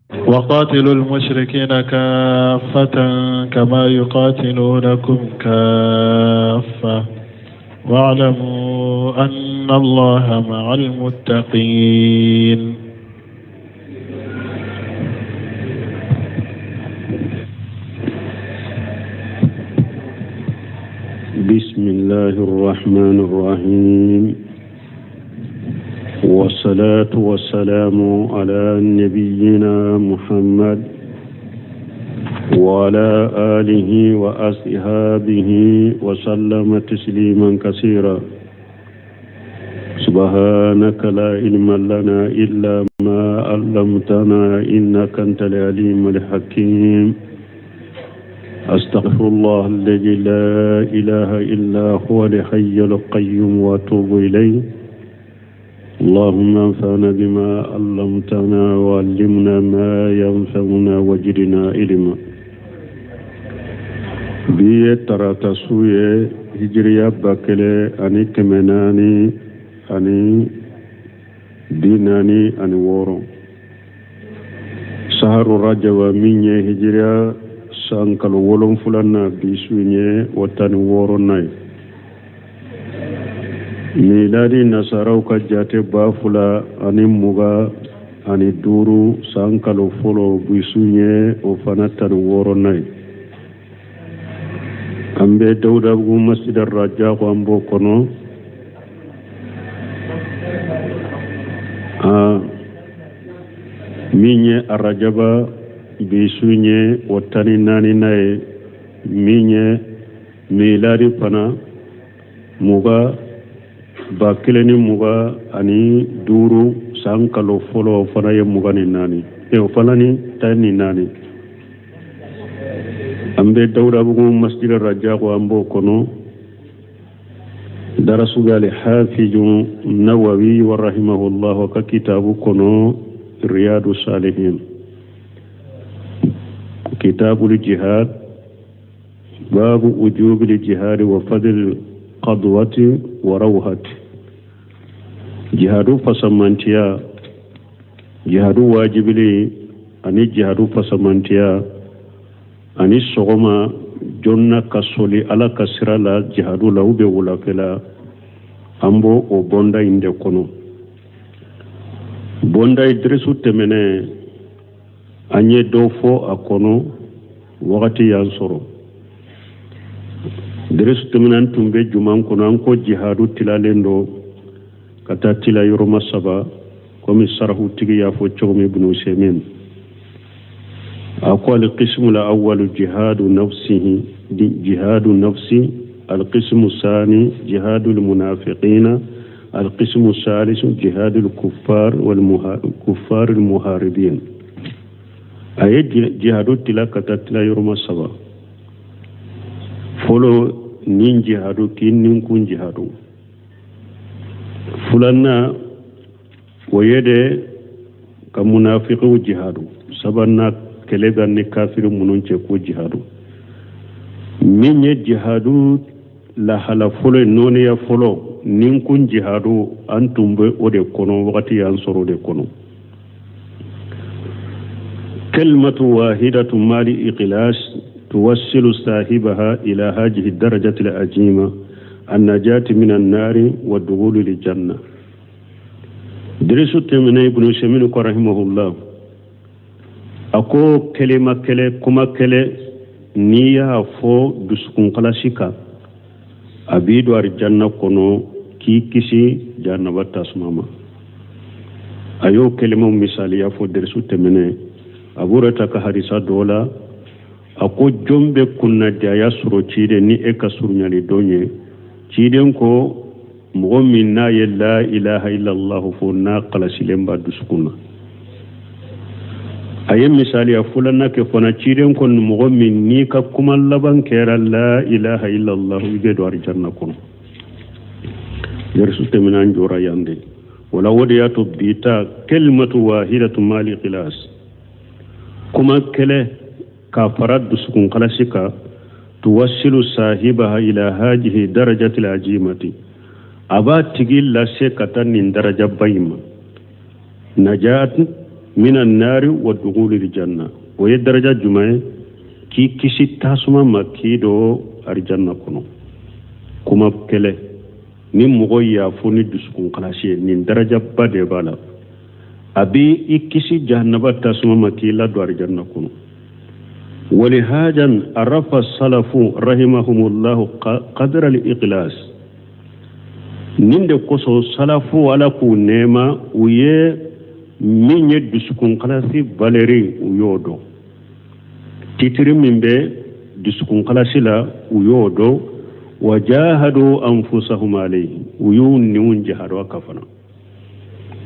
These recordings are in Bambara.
وقاتلوا المشركين كافة كما يقاتلونكم كافة واعلموا أن الله مع المتقين. بسم الله الرحمن الرحيم، والصلاة والسلام على نبينا محمد وعلى آله وأصحابه وسلم تسليما كثيرا. سبحانك لا علم لنا إلا ما علمتنا إنك أنت العليم الحكيم. أستغفر الله الذي لا إله إلا هو الحي القيوم وأتوب إليه. اللهم انفعنا بما علمتنا وعلمنا ما ينفعنا وزدنا علما. Bi ye tarata su ye, hijiriya 1446, saharu rajaba, min ye hijiriya san kalo wolonfila, bi su ye o 16nan ye. Miladi nasaraw ka jate 2025, san kalo fɔlɔ, bi su ye o fana 16nan ye. An bɛ Dawudabugu Masjid Rajako, an b'o kɔnɔ. Min ye arajaba, bi su ye o 14nan ye, min ye miladi fana 2025, san kalo fɔlɔ, o fana ye 24, o fana ni 14. An bɛ Dawudabugu Masjid Rajako, an b'o kɔnɔ. Darasu bɛ Alhafizu Nawawi wa rahimahullah ka kitabu kɔnɔ, Riyadu Salihin, kitabul jihad, babu wujubil jihad wa fadl qadwati wa rawhati. Jihadu fasamantiya, jihadu wajibili ani jihadu fasamantiya, ani sɔgɔma jɔnna ka soli Ala ka sira la jihadu la u bɛ wulafɛla, an b'o o bɔnda in de kɔnɔ. Bɔnda ye dirisu tɛmɛnɛ, an ye dɔ fɔ a kɔnɔ, wagati y'an sɔrɔ. Dirisu tɛmɛnɛ, an tun bɛ juman kɔnɔ? An ko jihadu tilalen don ka taa tila yɔrɔma saba, komi sarahutigi y'a fɔ cogo min, Ibnu Usaymin a ko: alqismu al-awwalu jihadu nafsihi, jihadu nafsi, alqismu sani jihadu almunafiqina, alqismu salisu jihadu alkuffar wal kuffar almuharibin. A ye jihadu tila ka taa tila yɔrɔma saba. Fɔlɔ, nin jihadu k'i ninkun jihadu. Filanan, o ye de ka munafiqiw jihadu. Sabanan, kɛlɛ bɛ ni kafiri minnu cɛ, ko jihadu. Min ye jihadu lahala fɔlɔ ye, nɔniya fɔlɔ, ninkun jihadu, an tun bɛ o de kɔnɔ, wagati y'an sɔrɔ o de kɔnɔ. كلمة واحدة مع الإخلاص توصل صاحبها إلى هذه الدرجة العظيمة، النجاة من النار والدخول للجنة. درس تمنى ابن سيمين رحمه الله a ko kelima kelen, kuma kelen, n'i y'a fɔ dusukun kalasi kan, a b'i don arijanna kɔnɔ k'i kisi jahanaba tasuma ma. A y'o kelimaw misaliya fɔ derisu tɛmɛnɛ. A b'o ta ka hadisa dɔ la, a ko jɔn bɛ kunnadiyaya sɔrɔ ciden ni e ka surunyali don ye? Ciden ko mɔgɔ min n'a ye la ilaha illallah fɔ, n'a kalasilen b'a dusukun na. A ye misaliya filanan kɛ fana. Ciden ko mɔgɔ min n'i ka kuma laban kɛra la ilaha illallah, i bɛ don arijanna kɔnɔ. Derisu tɛmɛna, an jɔra yan de. Wala o de y'a to bi ta kalimatu wahidatu mali ikhlas, kuma kelen k'a fara dusukun kalasi kan, tuwasilu sahibaha ila hajihi darajatil ajimati, a b'a tigi lase ka taa nin darajaba in ma, najat min annari wa dukhulil janna. O ye daraja jumɛn ye? K'i kisi tasuma ma k'i don arijanna kɔnɔ. Kuma kɛlɛ ni mɔgɔ y'a fɔ ni dusukun kalasi ye, nin darajaba de b'a la. A bɛ i kisi jahanaba tasuma ma k'i ladon arijanna kɔnɔ. Walihajan arafa salafu rahimahumullahu qadra al-ikhlas. Nin de kosɔn salafu, Ala k'u nɛɛma, u ye min ye dusukun kalasi valeur, u y'o dɔn. Titiri min bɛ dusukun kalasi la, u y'o dɔn. Wa jahadu anfusahum alayhi, u y'u niw jahadu a kan fana,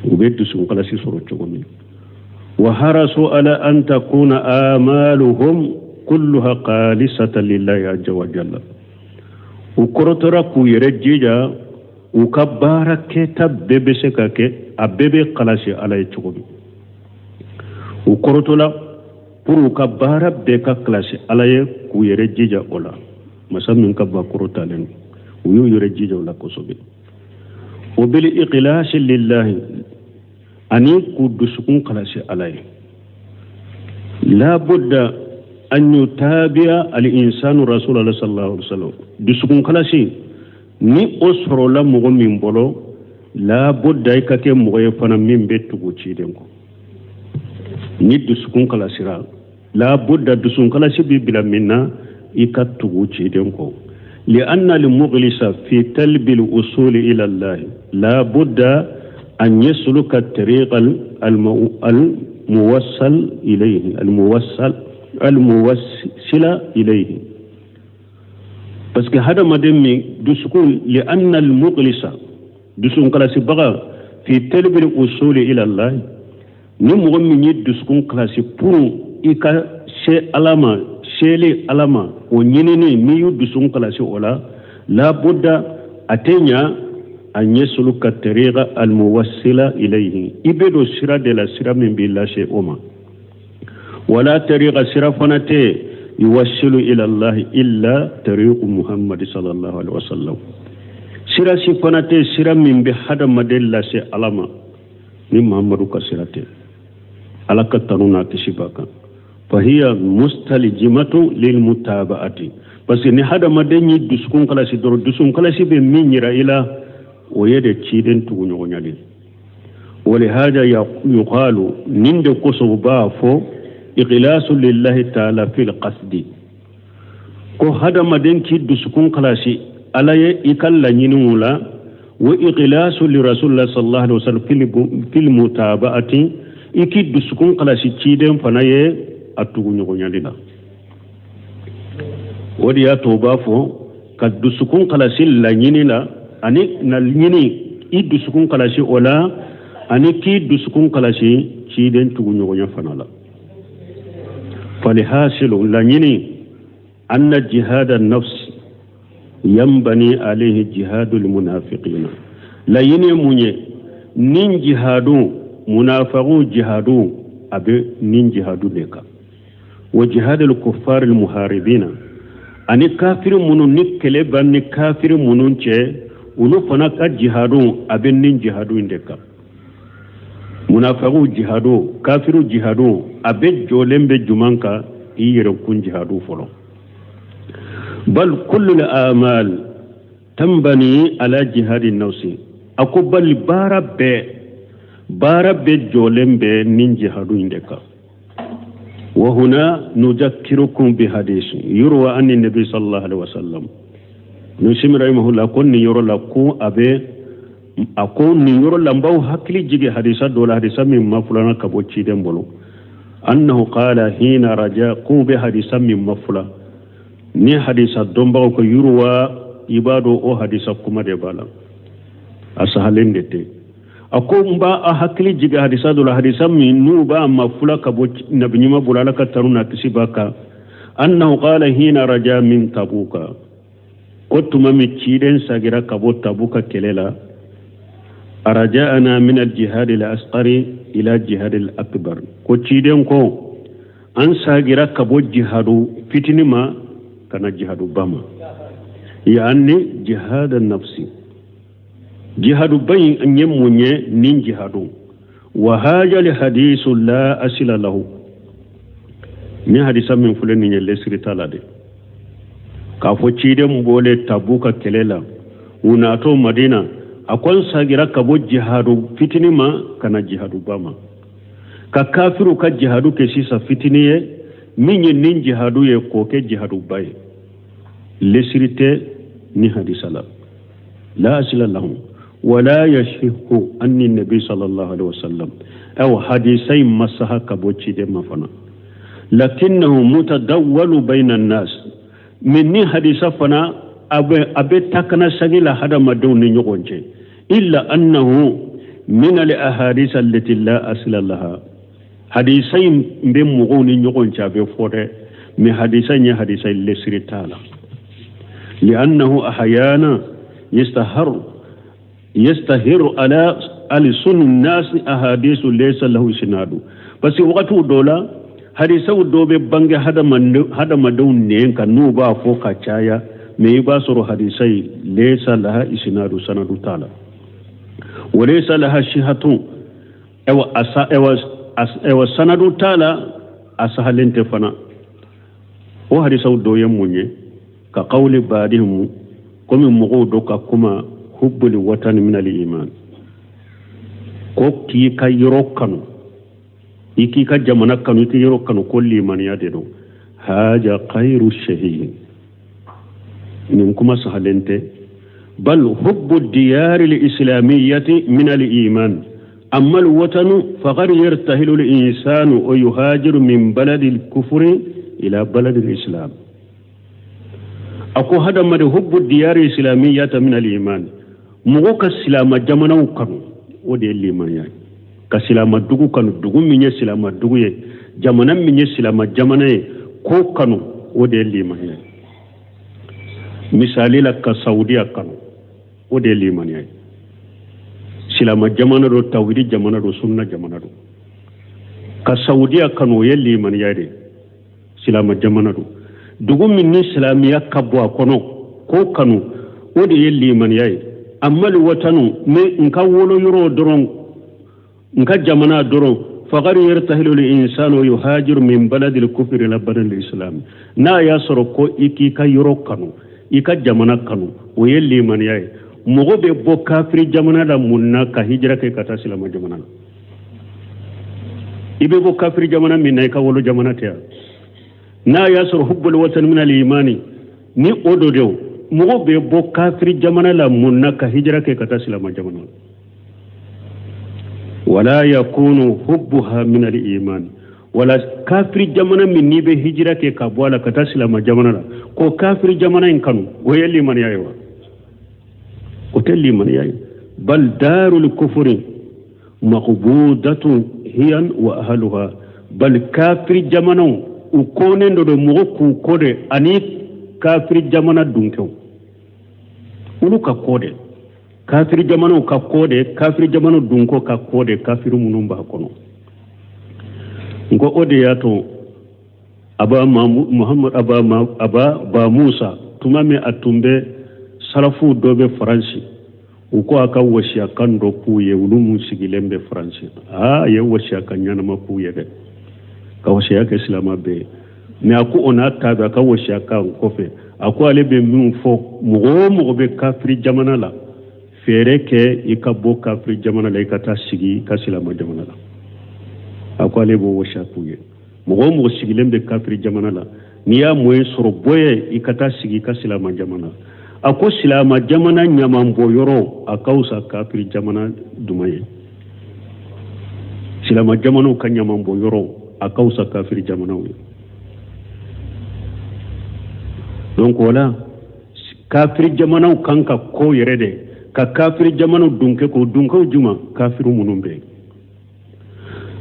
u bɛ dusukun kalasi sɔrɔ cogo min. Wa harasu ala an takuna amaluhum kulluha khalisatan lillahi azza wa jalla. U kɔrɔtɔra k'u yɛrɛ jija u ka baara kɛta bɛɛ bɛ se ka kɛ, a bɛɛ bɛ kalasi Ala ye cogo min. U kɔrɔtɔla pour u ka baara bɛɛ ka kalasi Ala ye, k'u yɛrɛ jija o la. Masa min ka ba kɔrɔtalen don, u y'u yɛrɛ jija o la kosɛbɛ. O bil ikhlasi lillahi, ani k'u dusukun kalasi Ala ye. Labudda an yutabi'a al insanu rasulallah sallallahu alaihi wasallam. Dusukun kalasi ni o sɔrɔla mɔgɔ min bolo, labudda i ka kɛ mɔgɔ ye fana min bɛ tugu ciden kɔ. Ni dusukun kalasira, labudda dusukun kalasi bɛ bila min na, i ka tugu ciden kɔ. Li'anna al-mughlisa fi talbi al-usul ila Allah labudda an yasluka at-tariqa al-muwassal ilayhi, al-muwassal al-muwassila ilayhi. Parce que hadamaden min dusukun, li'anna al-mughlisa, dusukun kalasibaga, fi talbi al-usul ila Allah, ni mɔgɔ min ye dusukun kalasi pour i ka se Ala ma, seli Ala ma, o ɲinini, n'i y'u dusukun kalasi o la, labudda a tɛ ɲa an yasluka tariqa al-muwassila ilayhi, i bɛ don sira de la, sira min b'i lase o ma. Wala tariqa, sira fana tɛ yuwassilu ila Allah illa tariqu Muhammad sallallahu alaihi wasallam. Sira si fana tɛ, sira min bɛ hadamaden lase Ala ma, ni Muhammadu ka sira tɛ, Ala ka tanu n'a kisi b'a kan. Fahiya mustalijimatu lil mutaba'ati. Parce que ni hadamaden y'i dusukun kalasi dɔrɔn, dusukun kalasi bɛ min yira i la, o ye de ciden tuguɲɔgɔnyali. Walihada yuqalu, nin de kosɔn u b'a fɔ ikhlasu lillahi ta'ala fil qasdi, ko hadamaden k'i dusukun kalasi Ala ye i ka laɲiniw la, wa ikhlasu li rasulillah sallallahu alaihi wasallam fil mutaba'ati, i k'i dusukun kalasi ciden fana ye a tuguɲɔgɔnyali la. O de y'a to u b'a fɔ ka dusukun kalasi laɲini la, ani laɲini i dusukun kalasi o la, ani k'i dusukun kalasi ciden tuguɲɔgɔnya fana la. Falihasilu, laɲini, anna jihada nafs yanbani alayhi jihadul munafiqina. Laɲini ye mun ye? Nin jihadu, munafiqu jihadu, a bɛ nin jihadu de kan. Wa jihadul kuffar al muharibina, ani kafiri minnu ni kɛlɛ b'an ni kafiri minnu cɛ, olu fana ka jihadu, a bɛ nin jihadu in de kan. Munafiqu jihadu, kafiru jihadu, a bɛ jɔlen bɛ juman kan? I yɛrɛ kun jihadu fɔlɔ. Bal kullu al-amal tambani ala jihadi nafsi. A ko bali baara bɛɛ, baara bɛɛ jɔlen bɛ nin jihadu in de kan. Wa huna nudhakkirukum bi hadith yurwa anni nabi sallallahu alaihi wasallam. Nusim rahimahullah ko nin yɔrɔ la, ko a bɛ a ko nin yɔrɔ la, n b'aw hakili jigin hadisa dɔ la, hadisa min mafulana ka bɔ ciden bolo. Annahu qala hina raja, k'u bɛ hadisa min mafula ni hadisa dɔnbagaw ko yurwa, i b'a dɔn o hadisa kuma de b'a la, a sahalen de tɛ. A ko n b'a a hakili jigin hadisa dɔ la, hadisa min n'u b'a mafula ka bɔ nabi ɲuman bolo, Ala ka tanu n'a kisi b'a kan. Annahu qala hina raja min Tabuka, ko tuma min ciden sagira ka bɔ Tabuka kɛlɛ la, araja'ana min al-jihad al-asghari ila jihad al-akbar, ko ciden ko an sagira ka bɔ jihadu fitini ma ka na jihadu ba ma, yaani jihad an-nafsi. Jihadu ba in ye mun ye? Nin jihadu Wa haja li hadisu la asila lahu, ni hadisa min filɛ nin ye, lesiri t'a la dɛ. K'a fɔ ciden bɔlen Tabuka kɛlɛ la, u natɔ Madina, a ko n sagira ka bɔ jihadu fitini ma ka na jihaduba ma, ka kafiru ka jihadu kɛ sisan fitini ye, min ye nin jihadu ye k'o kɛ jihaduba ye. Lesiri tɛ ni hadisa la, la asila lahu wala yasihu anni nabi sallallahu alaihi wasallam. Aw hadisa in ma saha ka bɔ ciden ma fana. Lakinnahu mutadawwalu bayna an-nas, min ni hadisa fana a bɛ takana sagi la hadamadenw ni ɲɔgɔn cɛ. Illa annahu min al ahadith allati la asla laha, hadisa in bɛ mɔgɔw ni ɲɔgɔn cɛ, a bɛ fɔ dɛ, mais hadisa in ye hadisa ye, lesiri t'a la. Li'annahu ahyana yastahiru ala alsun nas ahadisu laysa lahu isnadu, parce que wagatiw dɔ la hadisaw dɔ bɛ bange hadamadenw nɛn kan, n'u b'a fɔ ka caya, mais i b'a sɔrɔ hadisa in laysa laha isnadu, sanadu t'a la. Wa laysa laha sihatun, ewa sanadu t'a la, a sahalen tɛ fana. O hadisaw dɔ ye mun ye? Ka qawli baadihim, komi mɔgɔw dɔ ka kuma, hubbul watani min al iman, ko k'i ka yɔrɔ kanu, i k'i ka jamana kanu, i k'i yɔrɔ kanu, ko limaniya de don. Haja khairu shahihin, nin kuma sahalen tɛ. Bal hubbu diyari l islamiyati min al iman, amma al watanu faqad yartahilu al insanu wa yuhajiru min baladi al kufri ila baladi al islam. A ko hadamaden hubbu diyari islamiyata min al iman, mɔgɔ ka silama jamanaw kanu, o de ye limaniya ye. Ka silama dugu kanu, dugu min ye silama dugu ye, jamana min ye silama jamana ye, k'o kanu, o de ye limaniya ye. Misali la, ka Saudiya kanu, o de ye limaniya ye. Silama jamana don, tawhidi jamana don, sunna jamana don. Ka Saudiya kanu, o ye limaniya de ye, silama jamana don. Dugu min ni silamiya ka bɔ a kɔnɔ, k'o kanu, o de ye limaniya ye. Amma watanu, ni n ka wolo yɔrɔ dɔrɔn, n ka jamana dɔrɔn, faqad yartahilu al-insanu yuhajiru min baladi al-kufri ila baladi al-islam. N'a y'a sɔrɔ ko i k'i ka yɔrɔ kanu, i ka jamana kanu, o ye limaniya ye. Mɔgɔ bɛ bɔ kafiri jamana la mun na ka hijira kɛ ka taa silama jamana la? I bɛ bɔ kafiri jamana min na, i ka wolo jamana tɛ yan. N'a y'a sɔrɔ hubbul watan min al-imani, ni o do de, mɔgɔ bɛ bɔ kafiri jamana la mun na ka hijira kɛ ka taa silama jamana la? Wala yakunu hubbuha min al-iman. Wala kafiri jamana min n'i bɛ hijira kɛ ka bɔ a la ka taa silama jamana la, ko kafiri jamana in kanu, o ye limaniya ye wa? O tɛ limaniya ye. Bal darul kufri maqbudatun hiyan wa ahluha, bal kafiri jamanaw u kɔnnen dɔ don mɔgɔ k'u kɔ de, ani kafiri jamana dunkɛw olu ka kɔ de, kafiri jamanaw ka kɔ de, kafiri jamanaw dunko ka kɔ de, kafiri minnu b'a kɔnɔ. N ko o de y'a to Aba Muhammad Aba Ba Musa, tuma min a tun bɛ salafuw dɔ bɛ Faransi, u ko a ka wasiyakan dɔ k'u ye, olu mun sigilen bɛ Faransi. Aa, a ye wasiyakan ɲɛnama k'u ye dɛ, ka wasiya kɛ silama bɛɛ ye. Mais a ko o n'a ta bɛɛ, a ka wasiyakan kɔfɛ, a ko ale bɛ min fɔ, mɔgɔ o mɔgɔ bɛ kafiri jamana la, fɛɛrɛ kɛ i ka bɔ kafiri jamana la, i ka taa sigi i ka silama jamana la. A ko ale b'o wasiya k'u ye. Mɔgɔ o mɔgɔ sigilen bɛ kafiri jamana la, n'i y'a moyen sɔrɔ, bɔ ye i ka taa sigi i ka silama jamana. A ko silama jamana ɲamanbɔ yɔrɔ, a ka fisa kafiri jamana duman ye. Silama jamanaw ka ɲamanbɔ yɔrɔ, a ka fisa kafiri jamanaw ye. Donc o la, kafiri jamanaw kan ka ko yɛrɛ de ka kafiri jamanaw dunkɛ, k'o dunkɛw juma kafiri minnu bɛ yen.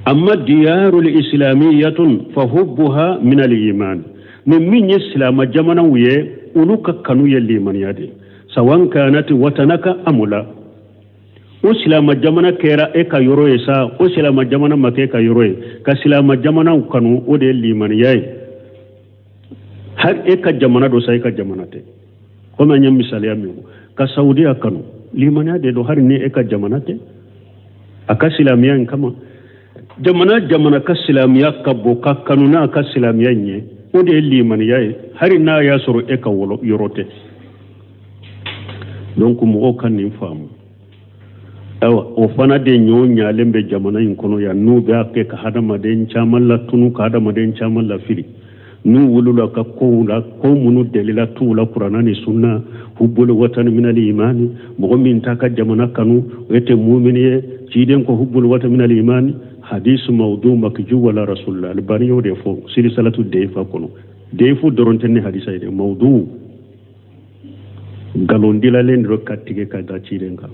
Amma diyarul islamiyatun fa hubbuha min al iman, ni min ye silama jamanaw ye, olu ka kanu ye limaniya de. Sawan kanat watanaka amula, o silama jamana kɛra e ka yɔrɔ ye sa, o silama jamana ma kɛ e ka yɔrɔ ye, ka silama jamanaw kanu, o de ye limaniya ye. Hali e ka jamana don sa, e ka jamana tɛ, komi an ye misaliya min fɔ, ka Saudiya kanu, limaniya de don, hali ni e ka jamana tɛ. A ka silamɛya in kama, jamana jamana ka silamɛya ka bon ka kanu n'a ka silamɛya in ye, o de ye limaniya ye, hali n'a y'a sɔrɔ e ka wɔlɔ yɔrɔ tɛ. Donc mɔgɔw ka nin faamu. Ayiwa, o fana de ɲɔ ɲalen bɛ jamana in kɔnɔ yan, n'u b'a kɛ ka hadamaden caman latunu, ka hadamaden caman lafili. N'u wulila ka kow la, ko minnu delila t'u la kuranna ni sunna, hubbul watani minal imani, mɔgɔ min t'a ka jamana kanu, o tɛ mumini ye. Ciden ko hubbul watani minal imani, hadis mawdu makju wala rasulullah. Albani y'o de fɔ silisalatu deyifa kɔnɔ. Deyifu dɔrɔn tɛ ni hadisa ye dɛ, mawdu nkalon dilalen dɔrɔn ka tigɛ ka da ciden kan.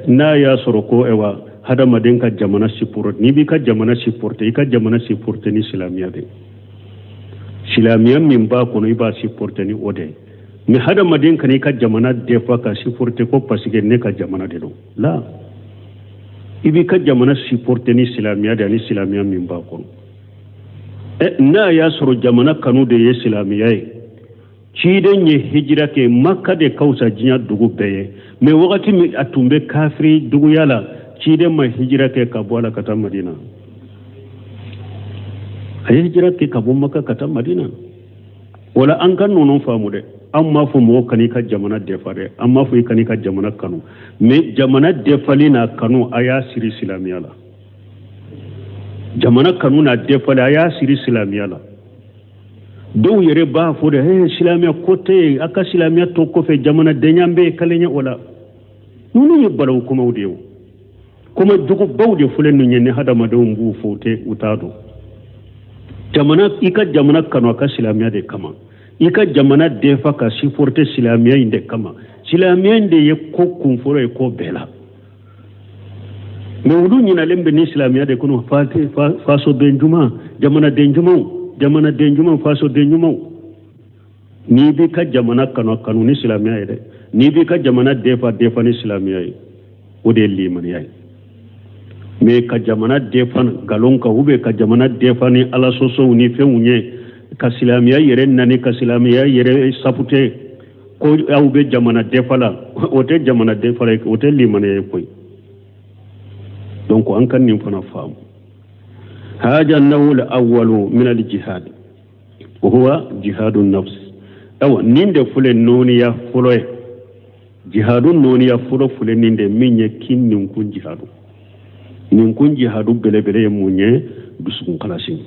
N'a y'a sɔrɔ ko ɛwa hadamaden ka jamana supporter, n'i b'i ka jamana supporter, i ka jamana supporter ni silamɛya de, silamɛya min b'a kɔnɔ, i b'a supporter ni o de ye. Mais hadamaden kana i ka jamana defa ka supporter ko parce que ne ka jamana de don la. I b'i ka jamana supporter ni silamɛya de ani silamɛya min b'a kɔnɔ. N'a y'a sɔrɔ jamana kanu de ye silamɛya ye, ciden ye hijira kɛ, Maka de ka fisa diɲɛ dugu bɛɛ ye. Mais wagati min a tun bɛ kafiri duguya la, ciden ma hijira kɛ ka bɔ a la ka taa Madina. A ye hijira kɛ ka bɔ Maka ka taa Madina. O la an ka ninnu faamu dɛ. An m'a fɔ mɔgɔ kan'i ka jamana defa dɛ, an m'a fɔ i kan'i ka jamana kanu, mais jamana defali n'a kanu, a y'a siri silamɛya la. Jamana kanu n'a defali, a y'a siri silamɛya la. Dɔw yɛrɛ b'a fɔ de, hey, silamɛya ko tɛ yen, a ka silamɛya to kɔfɛ, jamanadenya bɛ yen kelen ye. O la ninnu ye balawu kumaw de ye, o kuma jugubaw de filɛ ninnu ye. Ni hadamadenw b'u fɔ, u tɛ u t'a dɔn. Jamana, i ka jamana kanu a ka silamɛya de kama, i ka jamana defa ka supporter silamɛya in de kama. Silamɛya in de ye ko kunfɔlɔ ye ko bɛɛ la. Mais olu ɲinalen bɛ ni silamɛya de kɔnɔ. Fasoden ɲuman, jamanaden ɲumanw, jamanaden ɲuman, fasoden ɲumanw, n'i b'i ka jamana kanu, kanu ni silamɛya ye dɛ. N'i b'i ka jamana defa, defa ni silamɛya ye, o de ye limaniya ye. Mais ka jamana defa nkalon kan, ou bien ka jamana defa ni ala sɔsɔw ni fɛnw ye, ka silamɛya yɛrɛ nani, ka silamɛya yɛrɛ sapute ko aw bɛ jamana defa la, o tɛ jamana defa la, o tɛ limaniya ye koyi. Donc an ka nin fana faamu. Haja nawul awwalu min al jihad wa huwa jihadu nafs. Awa, nin de filɛ nɔɔniya fɔlɔ ye, jihadu nɔɔniya fɔlɔ filɛ nin de min ye kin ninkun jihadu. Ninkun jihadu belebele ye mun ye? Dusukun kalasi.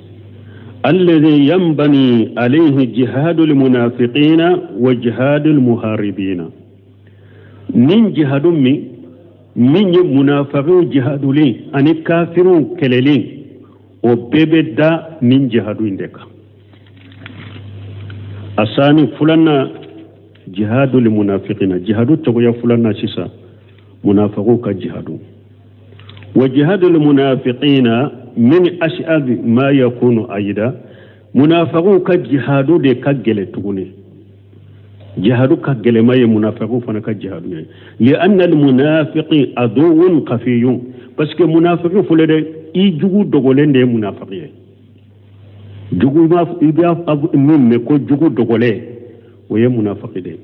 Alladhi yanbani alayhi jihadu almunafiqina wa jihadu almuharibina. Nin jihadu min ye munafiqiw jihaduli ani kafiriw kɛlɛli, o bɛɛ bɛ da nin jihadu in de kan. Asani filanan, jihadu limunafiqina, jihadu cogoya filanan sisan, munafiqiw ka jihadu. Wa jihadu limunafiqina min ashabi ma yakunu ayida. Munafiqiw ka jihadu de ka gɛlɛ tuguni. Jihadu ka gɛlɛma ye munafiqiw fana ka jihadu ye. Li anna almunafiqi aduwwun khafiyun, parce que munafiki filɛ dɛ, i jugu dogolen de ye munafiki ye. Jugu i b'a min mɛn ko jugu dogolen, o ye munafiki de ye.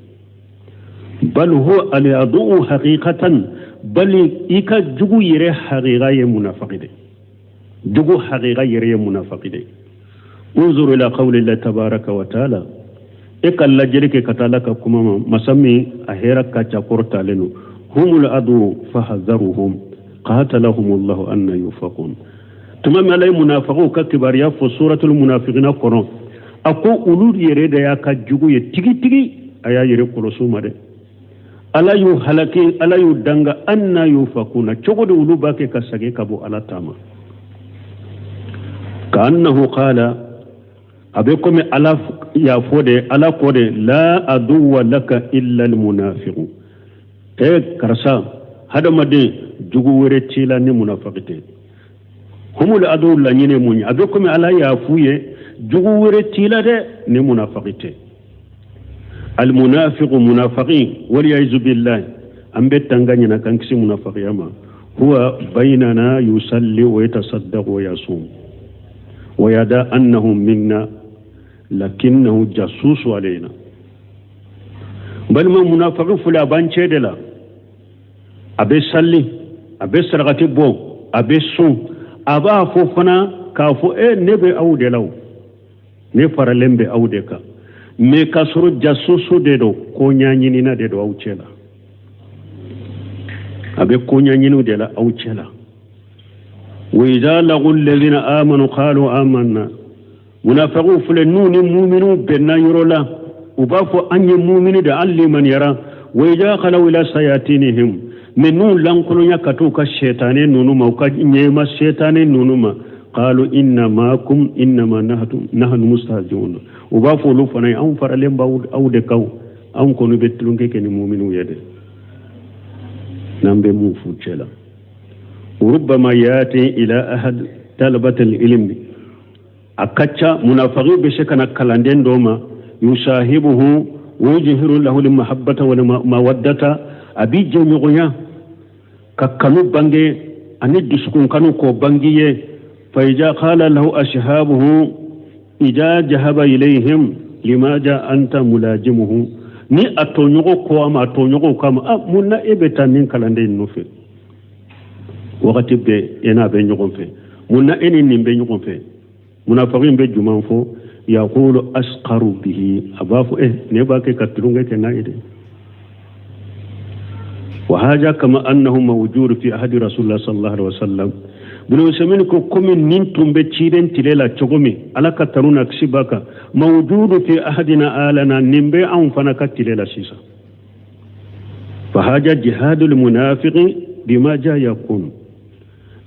Bal huwa al aduwwu haqiqatan, bali i ka jugu yɛrɛ haqiqa ye munafiki de, jugu haqiqa yɛrɛ ye munafiki de. Unzur ila qawli llahi tabaraka wa taala. E ka lajɛli kɛ ka taa Ala ka kuma ma, masa min a hɛrɛ ka ca, kɔrɔtalen don. Humul adu fahadharuhum qatalahumullahu anna yufakun. Tuma min Ala ye munafiqiw ka kibaruya fɔ suratul munafiqina kɔnɔ, a ko olu yɛrɛ de y'a ka jugu ye tigitigi, a y'a yɛrɛ kɔlɔsi u ma dɛ. Ala y'u halaki, Ala y'u danga. Anna yufakuna, cogo di olu b'a kɛ ka segin ka bɔ Ala ta ma? Ka annahu qala, a bɛ komi Ala y'a fɔ de, Ala ko de: la aduwa laka illa almunafiqu. E karisa, hadamaden jugu wɛrɛ t'i la ni munafiki tɛ. Humul adu laɲini mun ye? A bɛ komi Ala y'a f'u ye, jugu wɛrɛ t'i la dɛ ni munafiki tɛ. Almunafiqu, munafiki, waliyaizu billahi, an bɛ tanga ɲina k'an kisi munafiqiya ma. Huwa bainana yusalli wa yatasaddaqu wa yasum wa yada annahum minna lakinnahu jasusu alayna. Balima, munafiki filɛ, a b'an cɛ de la, a bɛ salli. A bɛ sarakati bɔ, a bɛ sun, a b'a fɔ fana k'a fɔ e ne bɛ aw de la, o ne faralen bɛ aw de kan. Mais k'a sɔrɔ jasusu de don, ko ɲɛɲinina de don aw cɛ la, a bɛ ko ɲɛɲiniw de la aw cɛ la. Wa idha laqu alladhina amanu qalu amanna. Munafiqiw filɛ, n'u ni muminiw bɛnna yɔrɔ la, u b'a fɔ an ye mumini de, an limaniyara. Wa idha khalaw ila sayatinihim, mais n'u lankolonya ka t'u ka sɛtanɛ ninnu ma, u ka ɲɛma sɛtanɛ ninnu ma, qalu inna ma'akum innama nahnu mustahzi'un. U b'a fɔ olu fana ye, anw faralen b'aw de kan, anw kɔni bɛ tulonkɛ kɛ ni muminiw ye dɛ, n'an bɛ mun f'u cɛ la. Rubbama yati ila ahad talabatil ilmi, a ka ca munafiki bɛ se ka na kalanden dɔ ma, yusahibuhu wa yujhiru lahu mahabbata wal mawaddata, a b'i jɛɲɔgɔnya ka kanu bange ani dusukun kanu k'o bange ye. Fa ija qala lahu ashabuhu ija jahaba ilayhim limaja anta mulajimuhu, ni a tɔɲɔgɔn ko a ma, a tɔɲɔgɔnw k'a ma, ah mun na e bɛ taa nin kalanden in nɔfɛ wagati bɛɛ, e n'a bɛ ɲɔgɔn fɛ, mun na e ni nin bɛ ɲɔgɔn fɛ? Munafiki bɛ juman fɔ, yaqulu asqaru bihi, a b'a fɔ eh ne b'a kɛ ka tulonkɛ kɛ n'a ye dɛ. Wa haja kama annahu mawjud fi ahadi rasulullah sallallahu alaihi wasallam. Bin Usaimin ko komi nin tun bɛ ciden tile la cogo min, Ala ka tanu n'a kisi b'a kan, mawjudu fi ahadina alana, nin bɛ anw fana ka tile la sisan. Fa haja jihadul munafiqi bima ja yakun.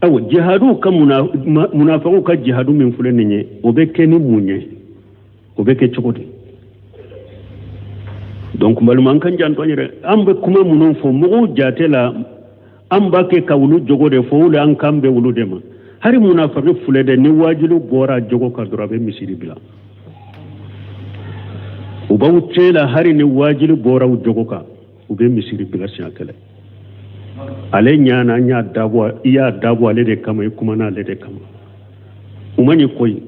Awa jihadu ka munafiqu ka jihadu min filɛ nin ye, o bɛ kɛ ni mun ye, o bɛ kɛ cogo di? Donc balima, an kan janto an yɛrɛ, an bɛ kuma minnu fɔ mɔgɔw jate la, an b'a kɛ ka olu jogo de fɔ, olu an kan bɛ olu de ma. Hari munafiki filɛ dɛ, ni wajilu bɔra jogo kan dɔrɔn, a bɛ misiri bila. U b'aw cɛ la, hari ni wajilu bɔra u jogo kan, u bɛ misiri bila siɲɛ kelen. Ale ɲana, an y'a dabɔ, i y'a dabɔ ale de kama, i kumana ale de kama, u ma ɲi koyi.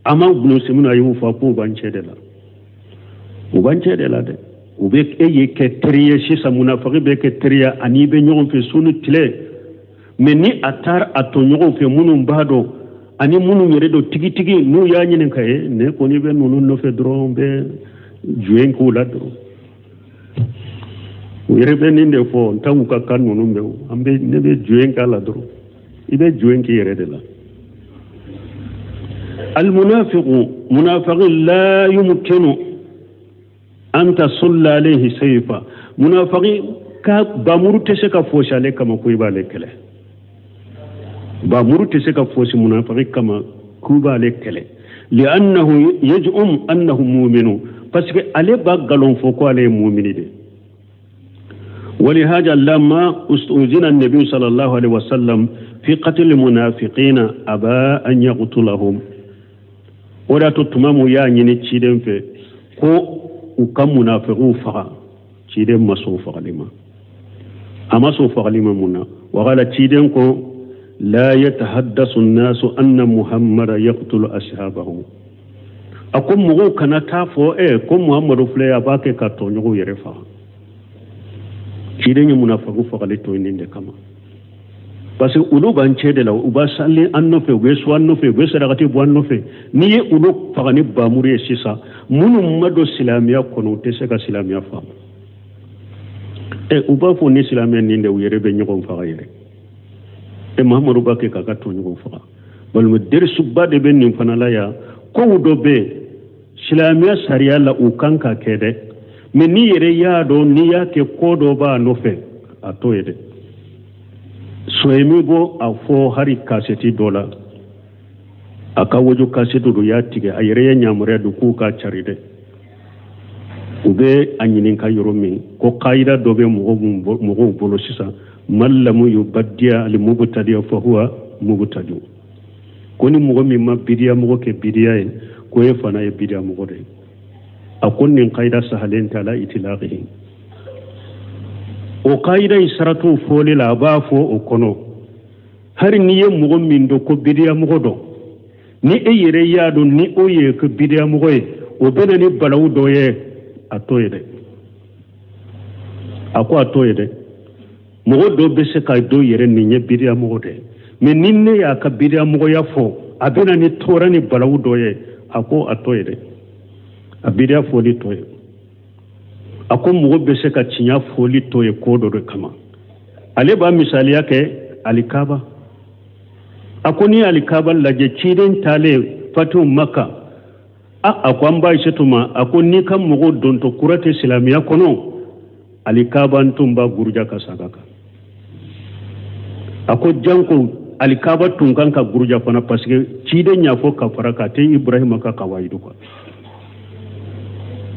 A ma Ibn Usaimin a y'u fɔ k'u b'an cɛ de la, u b'an cɛ de la dɛ. U bɛ e ye kɛ teri ye sisan, munafiki bɛ kɛ teri ye ani i bɛ ɲɔgɔn fɛ su ni tile, mais ni a taara a tɔɲɔgɔnw fɛ minnu b'a dɔn ani minnu yɛrɛ don tigitigi, n'u y'a ɲininka ye, ne kɔni bɛ ninnu nɔfɛ dɔrɔn, bɛ joint k'u la dɔrɔn, u yɛrɛ bɛ nin de fɔ, n t'u ka kan ninnu bɛ, an bɛ ne bɛ joint k'a la dɔrɔn, i bɛ joint k'i yɛrɛ de la. Almunafiqu, munafiki la yumkinu an tasulla alayhi sayfa, munafiki ka bamuru tɛ se ka fosi ale kama ko i b'ale kɛlɛ, bamuru tɛ se ka fosi munafiki kama k'u b'ale kɛlɛ, li'annahu yaj'um annahu mu'minu, parce que ale b'a galon fɔ ko ale ye mumini de. ولهذا لما استؤذن النبي صلى الله عليه وسلم في قتل المنافقين أبى أن يقتلهم. O de y'a to tuma mun y'a ɲini ciden fɛ ko u ka munafiqiw faga, ciden ma sɔn fagali ma, a ma sɔn fagali ma. Mun na? Wagala ciden ko la yatahaddasu nnasu anna muhammada yaqtulu ashabahu, a ko mɔgɔw kana taa fɔ ko Muhammadu filɛ, a b'a kɛ ka tɔɲɔgɔnw yɛrɛ faga. Ciden ye munafiqiw fagali to nin de kama, parce que olu b'an cɛ de la, u b'a sali an nɔfɛ, u bɛ su an nɔfɛ, u bɛ sarakati bɔ an nɔfɛ. N'i ye olu faga ni bamuru ye sisan, minnu ma don silamɛya kɔnɔ, u tɛ se ka silamɛya faamu. U b'a fɔ ni silamɛya nin de, u yɛrɛ bɛ ɲɔgɔn faga yɛrɛ. Mahamadu b'a kɛ k'a ka tɔɲɔgɔn faga. Balima, derisuba de bɛ nin fana la yan. Kow dɔ bɛ yen silamɛya sariya la, u kan ka kɛ dɛ, mais n'i yɛrɛ y'a dɔn n'i y'a kɛ ko dɔ b'a nɔfɛ, a t'o ye dɛ. Soyemi bɔ a fɔ hari kasɛti dɔ la, a ka wojo kasɛti dɔ y'a tigɛ, a yɛrɛ ye yamaruya don k'u ka cari dɛ. U bɛ a ɲininka yɔrɔ min ko kayida dɔ bɛ mɔgɔw bolo sisan, man lamu yubaddiya al mubtadiya fa huwa mubtadi, ko ni mɔgɔ min ma bidiya mɔgɔ kɛ bidiya ye, ko e fana ye bidiya mɔgɔ de ye. A ko nin kayida sahalen tɛ ala itilaqihi. O kayida in saratuw fɔli la, a b'a fɔ o kɔnɔ, hari n'i ye mɔgɔ min dɔn ko bidiya mɔgɔ dɔn, ni e yɛrɛ y'a dɔn ni o ye ko bidiya mɔgɔ ye, o bɛ na ni balawu dɔ ye, a t'o ye dɛ. A ko a t'o ye dɛ. Mɔgɔ dɔ bɛ se ka dɔ yɛrɛ nin ye bidiya mɔgɔ de ye, mais ni ne y'a ka bidiya mɔgɔya fɔ, a bɛ na ni tɔɔrɔ ni balawu dɔ ye. A ko a to ye dɛ, a bidiya fɔli to ye. A ko mɔgɔ bɛ se ka tiɲɛ fɔli to ye ko dɔ de kama. Ale b'a misaliya kɛ alikaba. A ko ni alikaba lajɛ, ciden taalen fatihu Maka, a ko an ba Aisatu ma, a ko n'i ka mɔgɔw dontɔ kura tɛ silamɛya kɔnɔ, alikaba n tun b'a guruja ka saga kan. A ko janko alikaba tun kan ka guruja fana, parce que ciden y'a fɔ ka fara k'a tɛ Ibrahima ka kawayidu kan.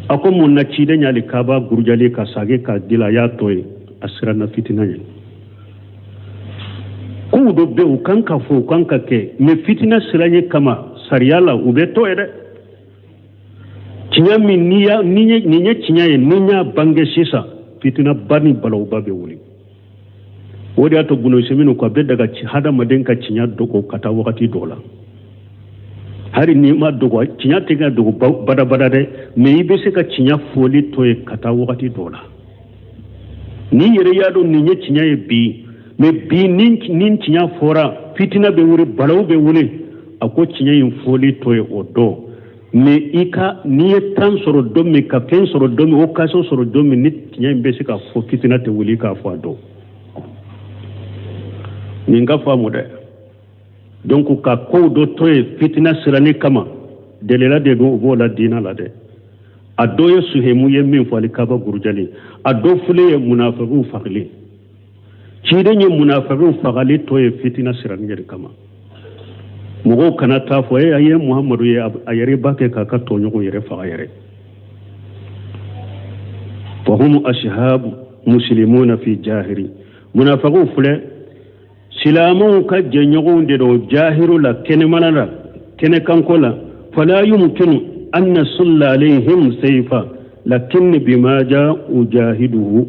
A ko mun na ciden ye alikaba gurujali ka sage ka dila, a y'a to yen, a siranna fitina ɲɛ. Kow dɔ bɛ u kan ka fɔ, u kan ka kɛ, mais fitina siranɲɛ kama sariya la u bɛ to ye dɛ. Tiɲɛ min n'i y'a ni ye nin ye tiɲɛ ye, ni n y'a bange sisan, fitinaba ni balawuba bɛ wuli. O de y'a to Bunu Usemin ko a bɛ daga hadamaden ka tiɲɛ dogo ka taa wagati dɔ la. Hali n'i ma dogo, tiɲɛ tɛ ka dogo badabada dɛ, mais i bɛ se ka tiɲɛ fɔli to yen ka taa wagati dɔ la. N'i yɛrɛ y'a dɔn nin ye tiɲɛ ye bi, mais bi ni tiɲɛ fɔra, fitina bɛ wuli, balawu bɛ wuli, a ko tiɲɛ in fɔli to yen o dɔn. Mais i ka n'i ye temps sɔrɔ don min, ka fɛn sɔrɔ don min, occasion sɔrɔ don min, ni tiɲɛ in bɛ se ka fɔ, fitina tɛ wuli, k'a fɔ a dɔn. Nin ka faamu dɛ. Donc ka kow dɔ to yen fitina siranni kama, delila de don, u b'o la diina la dɛ. A dɔ ye Suhemu ye min fɔ alikaba gurujali, a dɔ file ye munafigiw fagali. Ciden ye munafigiw fagali to ye fitina siranni yɛrɛ kama. Mɔgɔw kana taa fɔ e a ye Muhamadu ye a yɛrɛ b'a kɛ k'a ka tɔɲɔgɔn yɛrɛ faga yɛrɛ. Fahum ashabu muslimuna fi jahiri. Munafigiw filɛ, silamɛw ka jɛɲɔgɔnw de don jahiru la, kɛnɛmana la, kɛnɛkanko la. Fala yumkinu an nasulla alayhim sayfa lakin bima ja ujahiduhu.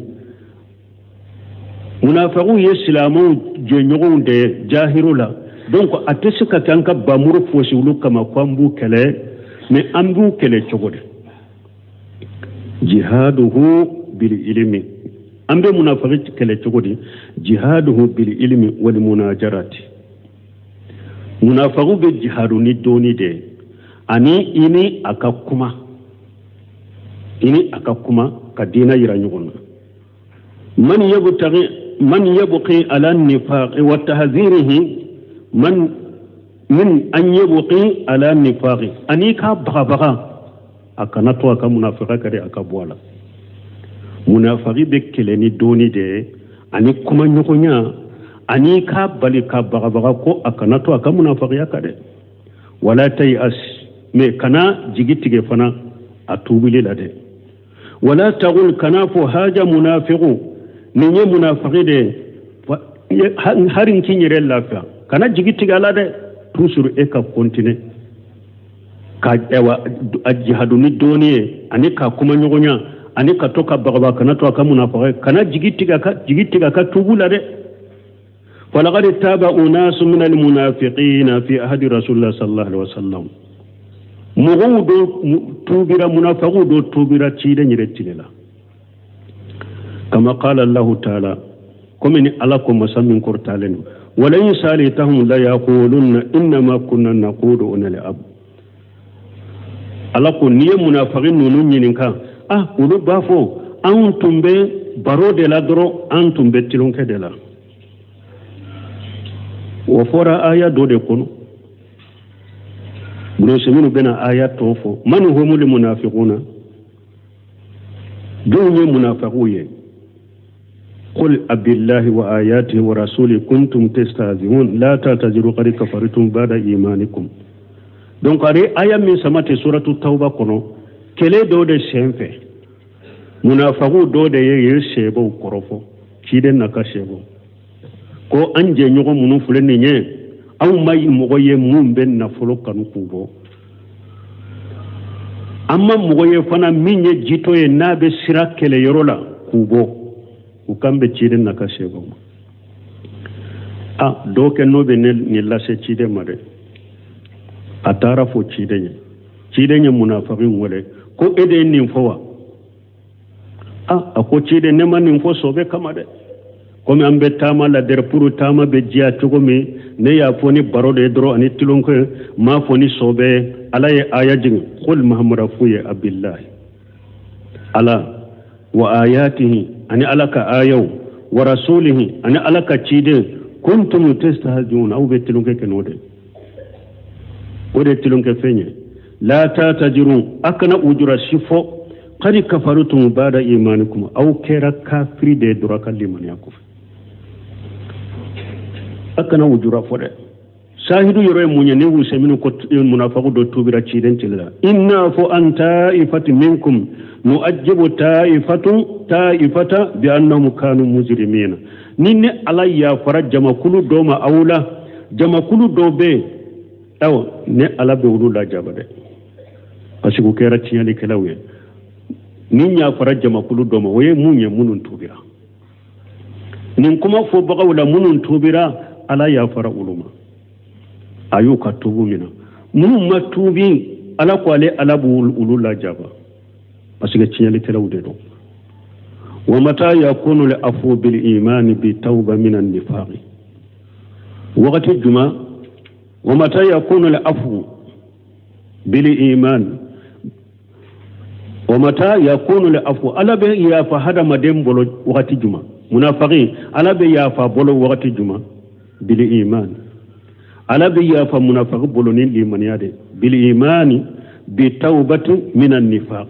Munafigiw ye silamɛw jɛɲɔgɔnw de ye jahiru la, donc a tɛ se ka kɛ an ka bamuru fosi olu kama ko an b'u kɛlɛ, mais an b'u kɛlɛ cogo di? Jihaduhu bil ilmi. An bɛ munafiki kɛlɛ cogo di? Jihaduhu bil ilmi wal munajarati. Munafigiw bɛ jihadu ni dɔnni de ye, ani i ni a ka kuma, i ni a ka kuma ka diinɛ yira ɲɔgɔn na. Man yabtaghi man yabqi ala nifaqi wa tahzirihi man min an yabqi ala nifaqi, ani k'a bagabaga a kana to a ka munafiga kɛ a ka bɔ a la. Munafiki bɛ kɛlɛ ni dɔnni de ye, ani kuma ɲɔgɔnya, ani k'a bali ka bagabaga ko a kana to a ka munafigiya ka dɛ. Wala tayas, mais kana jigi tigɛ fana a tuubili la dɛ. Wala tagul, kana fɔ haja munafiqu, nin ye munafiki de ye, hari n k'i yɛrɛ lafiya, kana jigi tigɛ a la dɛ. Toujours e ka continuer ka ɛwa a jihadu ni dɔɔni ye, ani ka kuma ɲɔgɔnya, ani ka to ka bagaba, kana to a ka munafiki, kana jigi tigɛ ka jigi tigɛ ka tuubu la dɛ. Falaqad taba unasu min almunafiqina fi ahadi rasulillah sallallahu alaihi wasallam. Mɔgɔw dɔ tuubira, munafiqiw dɔ tuubira ciden yɛrɛ tile la. Kama qala Allahu ta'ala, komi ni Ala ko masa min kɔrɔtalen don, wala in salitahum la yaqulunna innama kunna naqudu wa nal'ab. Ala ko n'i ye munafiki ninnu ɲininka, ah olu b'a fɔ anw tun bɛ baro de la dɔrɔn, an tun bɛ tulonkɛ de la. O fɔra aya dɔ de kɔnɔ. Bunu minnu bɛna aya tɔ fɔ, man humul munafiquna, jɔnw ye munafiqiw ye? Qul abillahi wa ayatihi wa rasuli kuntum tastahzi'un la ta'taziru qad kafartum ba'da imanikum. Donc a aya min sama tɛ suratu Tawba kɔnɔ, kɛlɛ dɔ de sen fɛ, munafiqiw dɔ de ye sɛbɛw kɔrɔfɔ ciden n'a ka sɛbɛw ko an jɛɲɔgɔn minnu filɛ nin ye, anw ma mɔgɔ ye mun bɛ nafolo kanu k'u bɔ, an ma mɔgɔ ye fana min ye jitɔ ye n'a bɛ sira kɛlɛyɔrɔ la k'u bɔ. U kan bɛ ciden n'a ka sɛbɛw ma. A dɔw kɛ n'o bɛ nin lase ciden ma dɛ. A taara fɔ ciden ye, ciden ye munafiki wele ko e de ye nin fɔ wa? A ko ciden, ne ma nin fɔ sɔbɛ kama dɛ. Komi an bɛ taama la dɛrɛ pour taama bɛ diya cogo min, ne y'a fɔ ni baro de ye dɔrɔn ani tulonkɛ, n m'a fɔ ni sɔbɛ ye. Ala ye aya jigin, qul Mahamadu f'u ye, abillahi, Ala, wa ayatihi, ani Ala ka ayaw, wa rasulihi, ani Ala ka ciden, kuntum tastahzi'un, aw bɛ tulonkɛ kɛ n'o de, o de ye tulonkɛ fɛn ye. La ta'taziru, a kana ujura si fɔ, qad kafartum ba'da imanikum, aw kɛra kafiri de ye dɔrɔn a ka limaniya kɔfɛ. A kana ujura fɔ dɛ. Sahidu yɔrɔ ye mun ye? Ni Useminu ko munafaku dɔ tubira ciden tile la, in na'fu an ta'ifati minkum nu'ajjibu ta'ifatu ta'ifata bi annahum kanu mujrimina. Ni ne Ala yafara jamakulu dɔ ma aw la, jamakulu dɔ bɛ yen, awa ne Ala bɛ olu lajaba dɛ, parce que u kɛra tiɲɛlikɛlaw ye. Ni yafara jamakulu dɔ ma, o ye mun ye? Minnu tubira. Nin kuma fɔbagaw la, minnu tubira, Ala yafara olu ma, a y'u ka tubu minɛ. Minnu ma tubi, Ala ko ale Ala b'olu lajaba, parce que tiɲɛlikɛlaw de don. Wa mata yakunu al afu bil imani bi tawba min an nifaqi, wagati juma? Wa mata yakunu al afu bil iman, wa mata yakunu al afu, Ala bɛ yafa hadamaden bolo wagati juma? Munafaqi, Ala bɛ yafa bolo wagati juma? Bil iman, Ala bɛ yafa munafaqi bolo ni limaniya de, bil imani bi tawbati min an nifaq,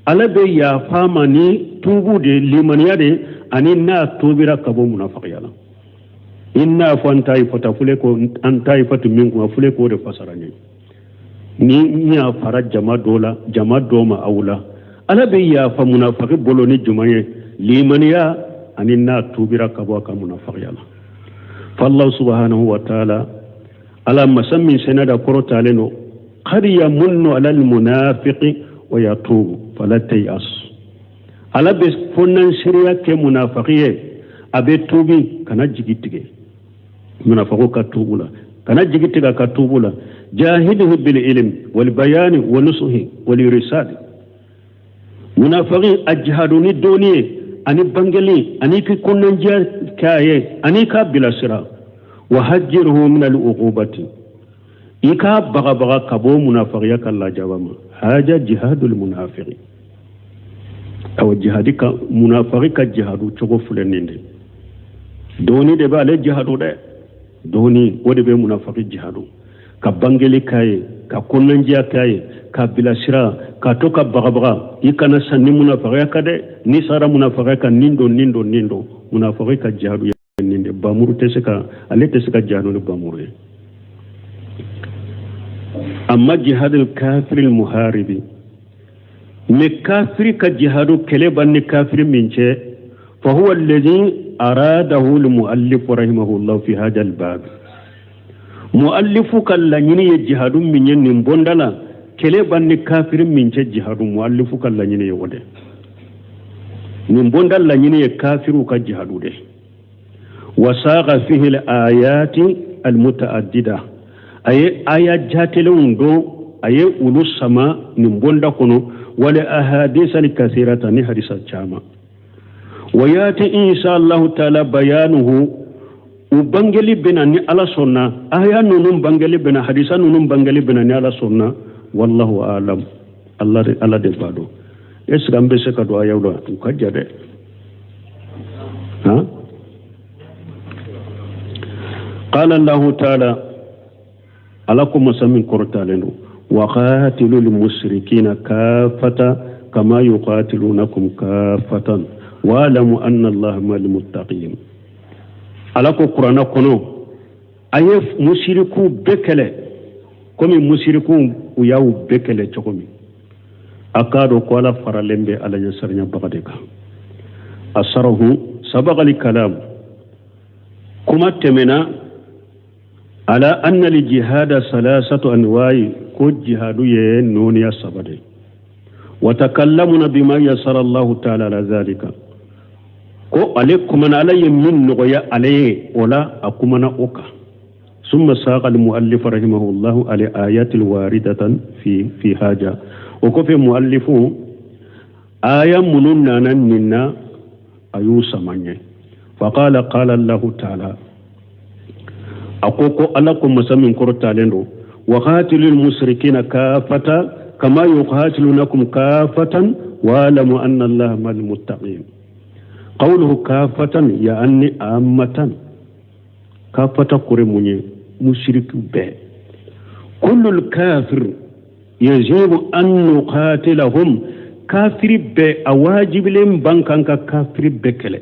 Ala bɛ yafa ma ni tubu de, limaniya de, ani n'a tubira ka bɔ munafaqiya la. In na'fu an ta'ifata fule ko an ta'ifatu minkum fule k'o de fasara n ye. Ni yafara jama dɔ la, jama dɔ ma aw la, Ala bɛ yafa munafaqi bolo ni jumɛn ye? Limaniya ani n'a tubira ka bɔ a ka munafaqiya la. Fallahu subhanahu wa ta'ala, Ala masa min sena da kɔrɔtalen don, qad yamunnu ala almunafiqi wa yatubu fala tayas. Ala bɛ fonanseereya kɛ munafaqi ye, a bɛ tubi, kana jigi tigɛ munafaqo ka tubu la, kana jigi tigɛ ka tubu la. Jahiduhu bil ilm wal bayani wa nusuhi wal irsad. Munafaqi a jihadu ni dɔnni ye ani bangeli ani k'i kɔnɔnajɛ k'a ye ani k'a bilasira. Wa hajjiruhu min al uqubati, i k'a bagabaga ka bɔ munafaqiya ka lajaba ma. Haja jihadul munafiqi, awa jihadi ka munafaqi ka jihadu cogo filɛ nin de. Dɔnni de b'ale jihadu dɛ, dɔnni o de bɛ munafaqi jihadu, ka bangeli k'a ye, ka kɔnɔnajɛya k'a ye, ka bilasira, ka to ka bagabaga. I kana sa ni munafaqiya ka dɛ, ni sara munafaqiya ka nin don nin don nin don. Munafaqi ka jihadu ye nin de. Bamuru tɛ se ka, ale tɛ se ka jihadu ni bamuru ye. Amma jihadul kafiril muharibi, mais kafiri ka jihadu kɛlɛ b'an ni kafiri min cɛ, fa huwa alladhi aradahu almuallif rahimahullah fi hadha albab. Muallifu ka laɲini ye jihadu min ye nin bonda la, kɛlɛ b'an ni kafiri min cɛ, jihadu muallifu ka laɲini ye o de. Nin bonda laɲini ye kafiriw ka jihadu de. Wasaga fihi alayati almutaaddida, a ye aya jatelenw don, a ye olu sama nin bonda kɔnɔ, wal ahadisa alkasirata, ni hadisa caman. Wa yati insha allahu taala bayanuhu, u bangeli bɛna ni Ala sɔnna, aya ninnu bangeli bɛna, hadisa ninnu bangeli bɛna ni Ala sɔnna. Wallahu alam, Ala de b'a dɔn. Est ce que an bɛ se ka don ayaw la? U ka ja dɛ. Han, qala allahu taala, Ala ko masa min kɔrɔtalen don, wa qatilul mushrikina kafata kama yuqatilunakum kafatan wa alamu anna allaha ma'al muttaqin. Ala ko kuranɛ kɔnɔ, a ye musiriku bɛɛ kɛlɛ komi musiriku u y'aw bɛɛ kɛlɛ cogo min. A k'a dɔn ko Ala faralen bɛ Ala ɲɛsiranyabaga de kan. Asarahu sabagali kalam, kuma tɛmɛna ala anna li jihada salasatu anwa'i, ko jihadu ye nɔɔniya saba de. Wa takallamuna bima yasara Allahu ta'ala ala zalika, ko ale kumana, Ala ye min nɔgɔya ale ye o la, a kumana o kan. Summa saqa al-muallif rahimahullahu ala ayati al-waridatan fi haja, o kɔfɛ muallifu aya minnu nana nin na, a y'u sama ɲɛ. Faqala qala Allahu ta'ala, a ko ko Ala ko masa min kɔrɔtalen don, wa qatilul musrikina kafata kama yuqatilunakum kafatan wa alamu anna Allaha ma'al muttaqin. Qawluhu kafatan ya'ani ammatan, kafata kore mun ye? Musirikiw bɛɛ. Kullul kafir yajibu an nuqatilahum, kafiri bɛɛ a wajibilen b'an kan ka kafiri bɛɛ kɛlɛ.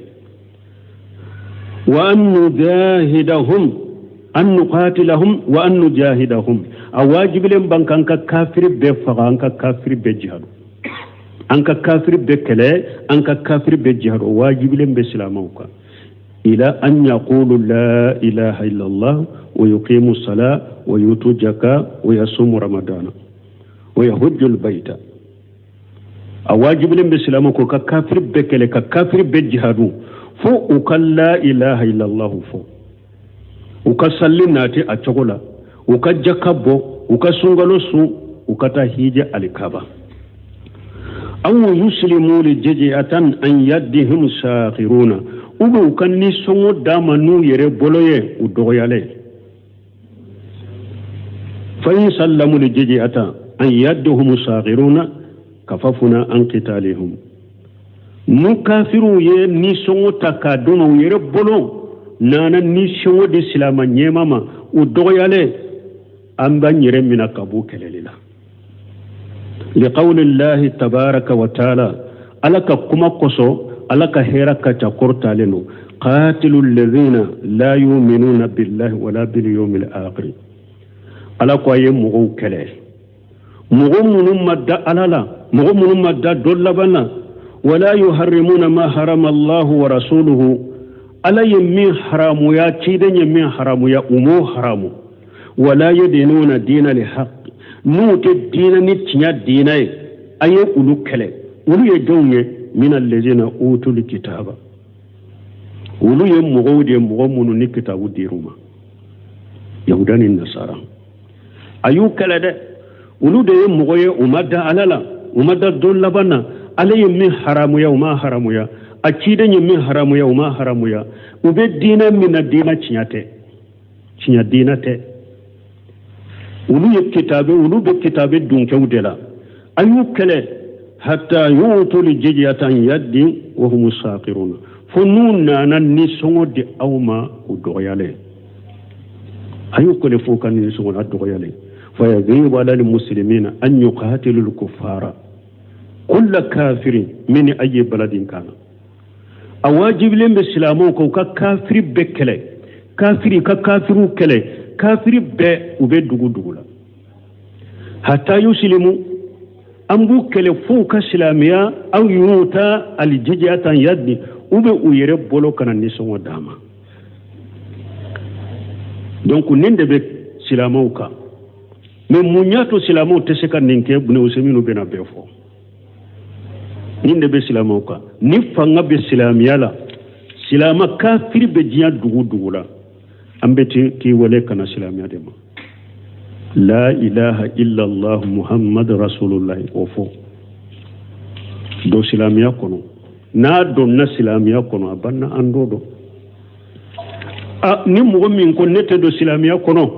Wa an nujahidahum, an nuqatilahum wa an nujahidahum, a wajibilen b'an kan ka kafiri bɛɛ faga, an ka kafiri bɛɛ jihadu, an ka kafiri bɛɛ kɛlɛ, an ka kafiri bɛɛ jihadu, wajibilen bɛ silamɛw kan. Ila an yaqulu la ilaha illallah wa yuqimu sala wa yutu jaka wa yasumu ramadana wa yahujju albayta. A wajibilen bɛ silamɛw ko ka kafiri bɛɛ kɛlɛ, ka kafiri bɛɛ jihadu, fo u ka la ilaha illallah fɔ, u ka salli nati a cogo la, u ka jaka bɔ, u ka sunkalo sun, u ka taa hijɛ alikaba. Aw yuslimu li jizyatan an yaddihim sakhiruna, u bɛ u ka nisɔngɔ d'a ma n'u yɛrɛ bolo ye, u dɔgɔyalen. Fa in sallamu li jizyatan an yaddihim sakhiruna kafafuna an qitalihim. N'u kafiriw ye nisɔngɔ ta k'a d'u ma u yɛrɛ bolo, nana nisɔngɔ di silama ɲɛma ma, u dɔgɔyalen, an b'an yɛrɛ minɛ ka bɔ kɛlɛli la. Liqawlillahi tabaraka wa taala, Ala ka kuma kosɔn, Ala ka hɛrɛ ka ca kɔrɔtalen don. Qatilu alladhina la yu'minuna billahi wala bil yawmil akhir. Ala ko a ye mɔgɔw kɛlɛ, mɔgɔ minnu ma da Ala la, mɔgɔ minnu ma da don laban na. Wala yuharrimuna ma harama Allahu wa rasuluhu, Ala ye min haramuya, ciden ye min haramuya, u m'o haramu. Wala yadinuna dina li haqq, n'u tɛ diinɛ ni tiɲɛ diinɛ ye, a ye olu kɛlɛ. Olu ye jɔnw ye? Min allazina utul kitaba, olu ye mɔgɔw de ye, mɔgɔ minnu ni kitabu dir'u ma, yahuda ni nasara. A y'u kɛlɛ dɛ, olu de ye mɔgɔ ye, u ma da Ala la, u ma da don laban na. Ala ye min haramuya, u ma haramuya. A ciden ye min haramuya, u ma haramuya. U bɛ diinɛ min na, diinɛ tiɲɛ tɛ, tiɲɛ diinɛ tɛ. Olu ye kitabe, olu bɛ kitabe dunkɛw de la. A y'u kɛlɛ hatta yu'tul jizyata an yaddin wa hum sakhiruna, fo n'u nana nisɔngɔ di aw ma u dɔgɔyalen. A y'u kɛlɛ fo ka nisɔngɔ la dɔgɔyalen. Fa yajibu ala al muslimina an yuqatilu al kuffara kulla kafirin min ayyi baladin kana. A wajibilen bɛ silamɛw kan u ka kafiri bɛɛ kɛlɛ, kafiri ka kafiriw kɛlɛ, kafiri bɛɛ u bɛ dugu dugu la. Hatta yuslimu, an b'u kɛlɛ f'u ka silamɛya, aw yuta al jizyata an yaddi, u bɛ u yɛrɛ bolo ka na nisɔngɔ d'a ma. Donc nin de bɛ silamɛw kan. Mais mun y'a to silamɛw tɛ se ka nin kɛ? Ibn Usaymin bɛna bɛɛ fɔ. Nin de bɛ silamɛw kan. Ni fanga bɛ silamɛya la, silamɛ kafiri bɛ diɲɛ dugu dugu la, an bɛ k'i wele ka na silamɛya de ma. La ilaha illallah muhammad rasulullah, o fɔ don silamɛya kɔnɔ. N'a donna silamɛya kɔnɔ, a banna, an t'o dɔn. A ni mɔgɔ min ko ne tɛ don silamɛya kɔnɔ,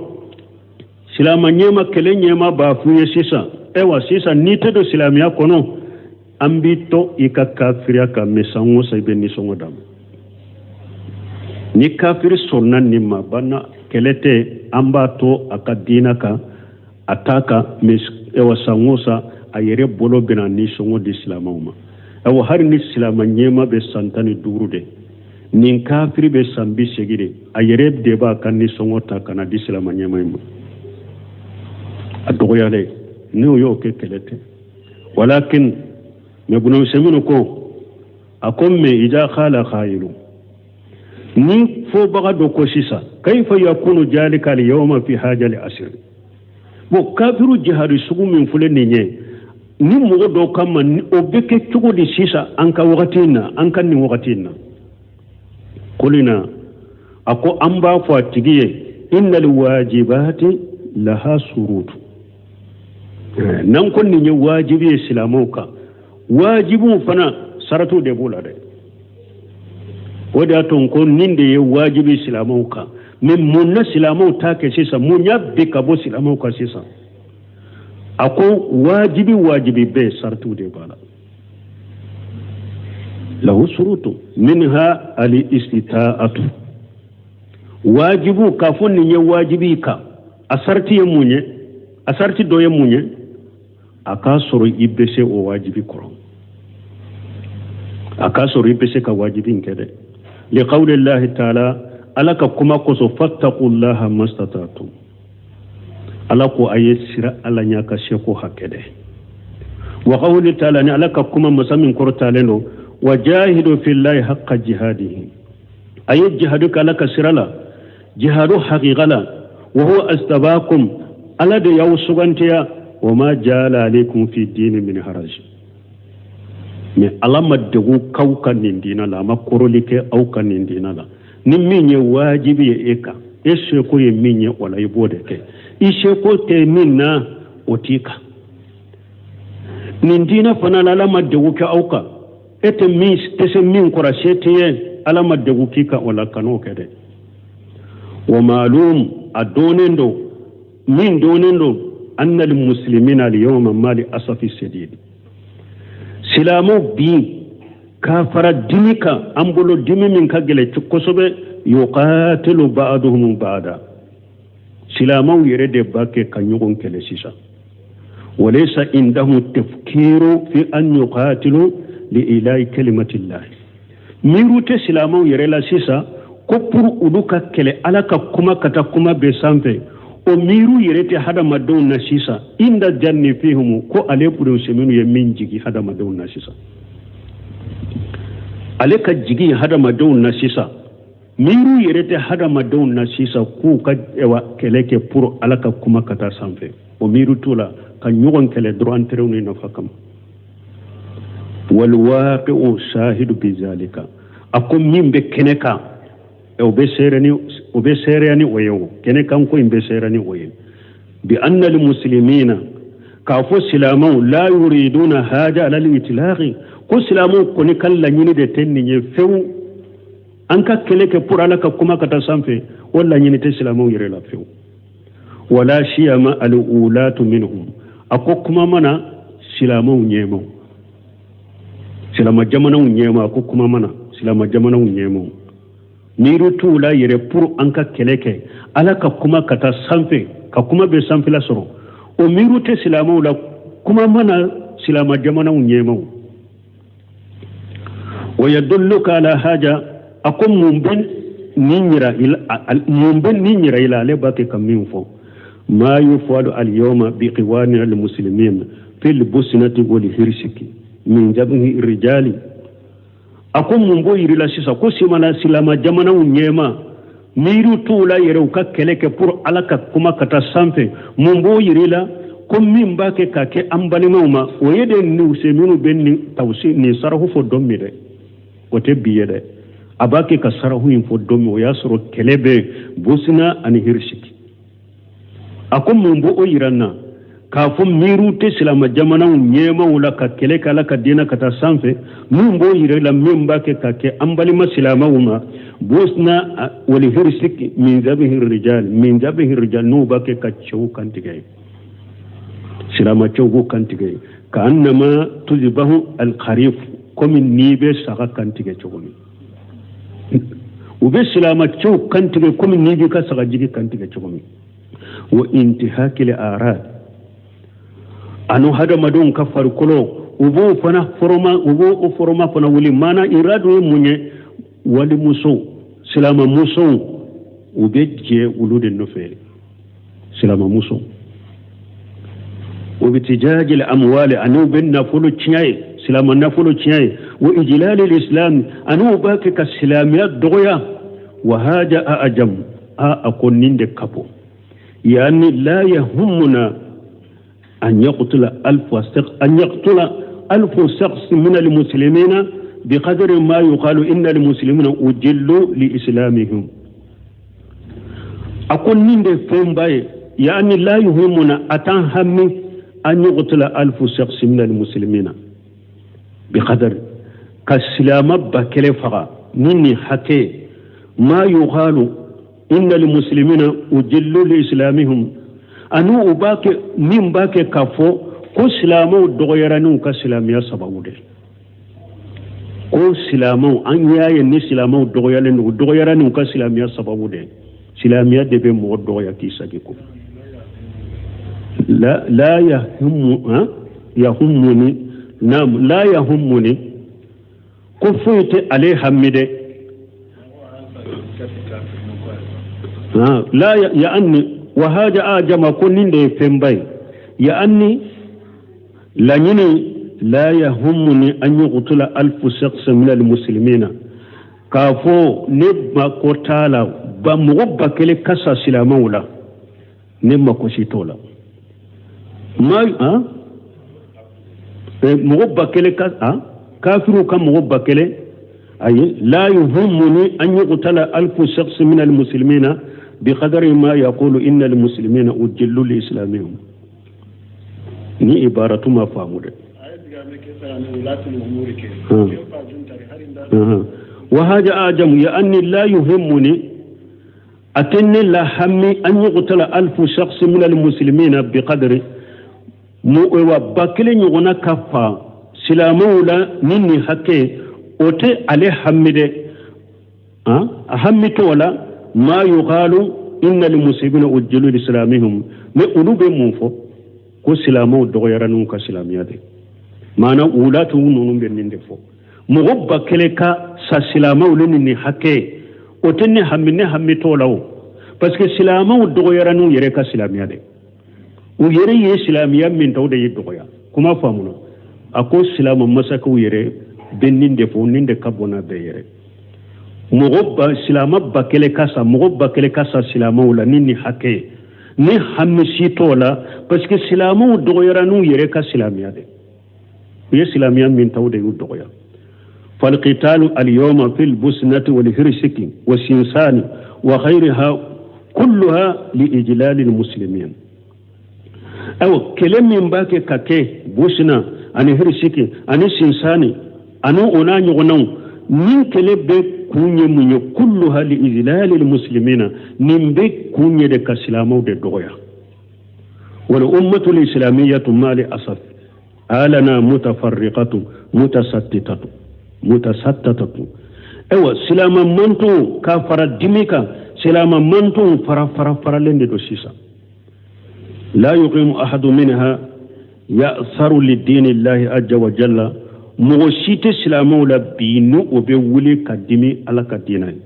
silamɛ ɲɛma kɛlɛ ɲɛma b'a f'u ye sisan, ayiwa sisan n'i tɛ don silamɛya kɔnɔ, an b'i to i ka kafiriya kan, mais san o san i bɛ nisɔngɔ d'a ma. Ni kafiri sɔnna nin ma, banna, kɛlɛ tɛ, an b'a to a ka diinɛ kan, a t'a kan, mais ayiwa san o san a yɛrɛ bolo bɛna nisɔngɔ di silamɛw ma. Ayiwa hali ni silamɛ ɲɛma bɛ san 15 de, nin kafiri bɛ san 80 de, a yɛrɛ de b'a ka nisɔngɔ ta ka na di silamɛ ɲɛma in ma. A dɔgɔyalen n'o y'o kɛ, kɛlɛ tɛ. Walakin mais Ibn Usaymin ko, a ko mais ida qala qailu, ni fɔbaga dɔ ko sisan, kayfa yakunu jalika al yawma fi haja al asr. Bon, kafiru jihadi sugu min filɛ nin ye, ni mɔgɔ dɔw kama, o bɛ kɛ cogo di sisan an ka wagati in na, an ka nin wagati in na? Kulina, a ko an b'a fɔ a tigi ye, innal wajibati laha surutu. N'an ko nin ye wajibi ye silamɛw kan, wajibiw fana saratiw de b'o la dɛ. O de y'a to n ko nin de ye wajibi silamɛw kan. Mais mun na silamɛw t'a kɛ sisan? Mun y'a bin ka bɔ silamɛw kan sisan? A ko wajibi wajibi bɛɛ saratiw de b'a la. Lahu surutu minha al istita'atu. Wajibu k'a fɔ nin ye wajibi kan, a sarati ye mun ye? A sarati dɔ ye mun ye? A k'a sɔrɔ i bɛ se o wajibi kɔrɔ, a k'a sɔrɔ i bɛ se ka wajibi in kɛ dɛ. Liqawlillahi taala, Ala ka kuma kosɔn, fattaqullaha mastata'tum. Ala ko a ye siran Ala ɲɛ ka seko hakɛ dɛ. Wa qawli taala, ni Ala ka kuma masa min kɔrɔtalen don, wa jahidu fillahi haqqa jihadihi, a ye jihadu kɛ Ala ka sira la, jihadu haqiqa la. Wa huwa astabakum, Ala de y'aw sugantiya. Wa ma jala alaykum fi dini min haraj. Mais Ala ma degun k'aw ka nin diina la, a ma koroli kɛ aw ka nin diina la. Ni min ye wajibi ye e kan, e seko ye min ye o la, i b'o de kɛ. I seko tɛ min na, o t'i kan. Nin diina fana la, Ala ma degun kɛ aw kan. E tɛ min tɛ se min kɔrɔ, se tɛ ye, Ala ma degun k'i kan o la, kan'o kɛ dɛ. Wa maalum, a dɔnnen don, min dɔnnen don, anna al muslimina al yawma mali asafi sedid. Silamɛw bi k'a fara dimi kan an bolo, dimi min ka gɛlɛn kosɛbɛ, yuqatilu ba'duhum ba'da, silamɛw yɛrɛ de b'a kɛ ka ɲɔgɔn kɛlɛ sisan. Walaysa indahum tafkiru fi an yuqatilu li ilahi kalimatillahi. Miiru tɛ silamɛw yɛrɛ la sisan ko pour olu ka kɛlɛ Ala ka kuma ka taa kuma bɛɛ sanfɛ. O miiru yɛrɛ tɛ hadamadenw na sisan. Inda janni fihim, ko ale minnu ye min jigi hadamadenw na sisan, ale ka jigi hadamadenw na sisan, miiru yɛrɛ tɛ hadamadenw na sisan k'u ka kɛlɛ kɛ pour Ala ka kuma ka taa sanfɛ. O miiru t'u la, ka ɲɔgɔn kɛlɛ dɔrɔn intérêt ni nafa kama. Walwaqi'u shahidu bizalika. A ko min bɛ kɛnɛ kan, o bɛ seere ni o bɛ seereya ni o ye, o kɛnɛ kan ko in bɛ seere ni o ye. Bi anna al muslimina, k'a fɔ silamɛw, la yuriduna haja ala al itlaqi, ko silamɛw kɔni ka laɲini de tɛ nin ye fewu, an ka kɛlɛ kɛ pour Ala ka kuma ka taa sanfɛ, o laɲini tɛ silamɛw yɛrɛ la fewu. Wala siyama al ulatu minhum. A ko kuma mana silamɛw ɲɛmaw, silama jamanaw ɲɛma, a ko kuma mana silama jamanaw ɲɛmaw, miiri t'u la yɛrɛ pour an ka kɛlɛ kɛ Ala ka kuma ka taa sanfɛ, ka kuma bɛ sanfɛla sɔrɔ, o miiri tɛ silamɛw la, kuma mana silama jamanaw ɲɛmaw. Wa yadulluka ala haja. A ko mun bɛ nin yira i la? Mun bɛ nin yira i la? Ale b'a kɛ ka min fɔ, ma yufalu al yawma bi ikhwanina al muslimin fil busnati wal hirsiki min jabhi rijali. A ko mun b'o yiri la sisan ko simana silama jamanaw ɲɛma miiri t'u la yɛrɛ u ka kɛlɛ kɛ pour Ala ka kuma ka taa sanfɛ? Mun b'o yiri la ko min b'a kɛ ka kɛ an balimaw ma? O ye de se minnu bɛ nin tawsi nin sarahu fɔ don min dɛ, o tɛ bi ye dɛ. A b'a kɛ ka sarahu in fɔ don min, o y'a sɔrɔ kɛlɛ bɛ Bosna ani Hirsiki. A ko mun b'o yira n na k'a fɔ miiriw tɛ silama jamanaw ɲɛmaw la ka kɛlɛ kɛ Ala ka diinɛ ka taa sanfɛ? Min b'o yira la, min b'a kɛ ka kɛ an balima silamɛw ma Bosna wali Hirsiki, min zabihi rijal, min zabihi rijal, n'u b'a kɛ ka cɛw kantigɛ ye, silama cɛw b'u kantigɛ, ka annama tuzibahu alkharif, komi n'i bɛ saga kantigɛ cogo min. U bɛ silama cɛw kantigɛ komi n'i b'i ka sagajigi kantigɛ cogo min. Wa intihakil arad, anu hadamadenw ka farikolo, u b'o fana foroma, u b'o foroma fana wuli. Mana iradu ye mun ye? Walimusow, silamamusow, u bɛ jɛ olu de nɔfɛ, silamamusow. Wa bitijajil amwali, ani u bɛ nafolo tiɲɛ ye, silama nafolo tiɲɛ ye. Wa ijlalil islam, ani u b'a kɛ ka silamɛya dɔgɔya. Wa haja a ajam, a ko nin de ka bon. Yani la yahummuna an yaqtula alfu an yaqtula alfu shakhs min almuslimina biqadri ma yuqalu inna almuslimina ujillu li islamihim. A ko nin de fɛnba ye. Yani la yuhimmuna, a t'an hami, an yuqtula alfu shakhs min almuslimina biqadri, ka silama 1000 faga. ni nin hakɛ ma yuqalu inna almuslimina ujillu li islamihim ani u b'a kɛ min b'a kɛ k'a fɔ ko silamɛw dɔgɔyara n'u ka silamɛya sababu de ko silamɛw an y'a ye ni silamɛw dɔgɔyalen don u dɔgɔyara n'u ka silamɛya sababu de silamɛya de bɛ mɔgɔ dɔgɔya k'i sagi ko la la yahummu ha yahummuni naam la yahummuni ko foyi tɛ ale hami dɛ la ya'anni wa haja ajama ko nin de ye fɛnba ye ya'anni laɲini la yahummuni an yuqtula alfu shakhs min almuslimina k'a fɔ ne mako t'a la ba mɔgɔ 1000 ka sa silamɛw la ne mako si t'o la ma mɔgɔ 1000 ka kafiriw ka mɔgɔ 1000 ayi la yuhimmuni an yuqtala alfu shakhs min almuslimina biqadari ma yaqulu inna almuslimina ujillu li islamihim ni ibaratu ma faamu dɛ wa haja ajamu ya anni la yuhimmuni a tɛ ne la hami an yuqtala alfu shakhs min almuslimina biqadri wa 1000 ɲɔgɔnna ka fa silamɛw la ni nin hakɛ o tɛ ale hami dɛ a hami t'o la ma yuqalu inna almuslimina ujillu li islamihim mais olu bɛ mun fɔ ko silamɛw dɔgɔyara n'u ka silamɛya de maana wulatu ninnu bɛ nin de fɔ mɔgɔ 1000 ka sa silamɛw ni nin hakɛ o tɛ ne hami ne hami t'o la o parce que silamɛw dɔgɔyara n'u yɛrɛ ka silamɛya de u yɛrɛ ye silamɛya min ta o de ye dɔgɔya kuma faamuna a ko silamɛ masakɛw yɛrɛ bɛ nin de fɔ nin de ka bon n'a bɛɛ yɛrɛ mɔgɔ ba silamɛ 1000 ka sa mɔgɔ 1000 ka sa silamɛw la ni nin hakɛ ye ne hami si t'o la parce que silamɛw dɔgɔyara n'u yɛrɛ ka silamɛya de u ye silamɛya min ta o de y'u dɔgɔya falqitalu alyawma fil busnati wal hirsiki wa sinsani wa ghayriha kulluha li ijlali almuslimin ayiwa kɛlɛ min b'a kɛ ka kɛ busina ani hirsiki ani sinsani ani o n'a ɲɔgɔnnaw nin kɛlɛ bɛ kun ye mun ye kulluha li ijlali almuslimina nin bɛ kun ye de ka silamɛw de dɔgɔya wal ummatu lislamiyatu ma li asaf alana mutafarriqatu mutasattitatu mutasattatatu ayiwa silamɛ mantonw ka fara dimi kan silamɛ mantonw fara fara faralen de don sisan la yuqimu ahadu minha ya'saru lidini llahi azza wa jalla mɔgɔ si tɛ silamɛw la bi ni o bɛ wuli ka dimi ala ka diinɛ ye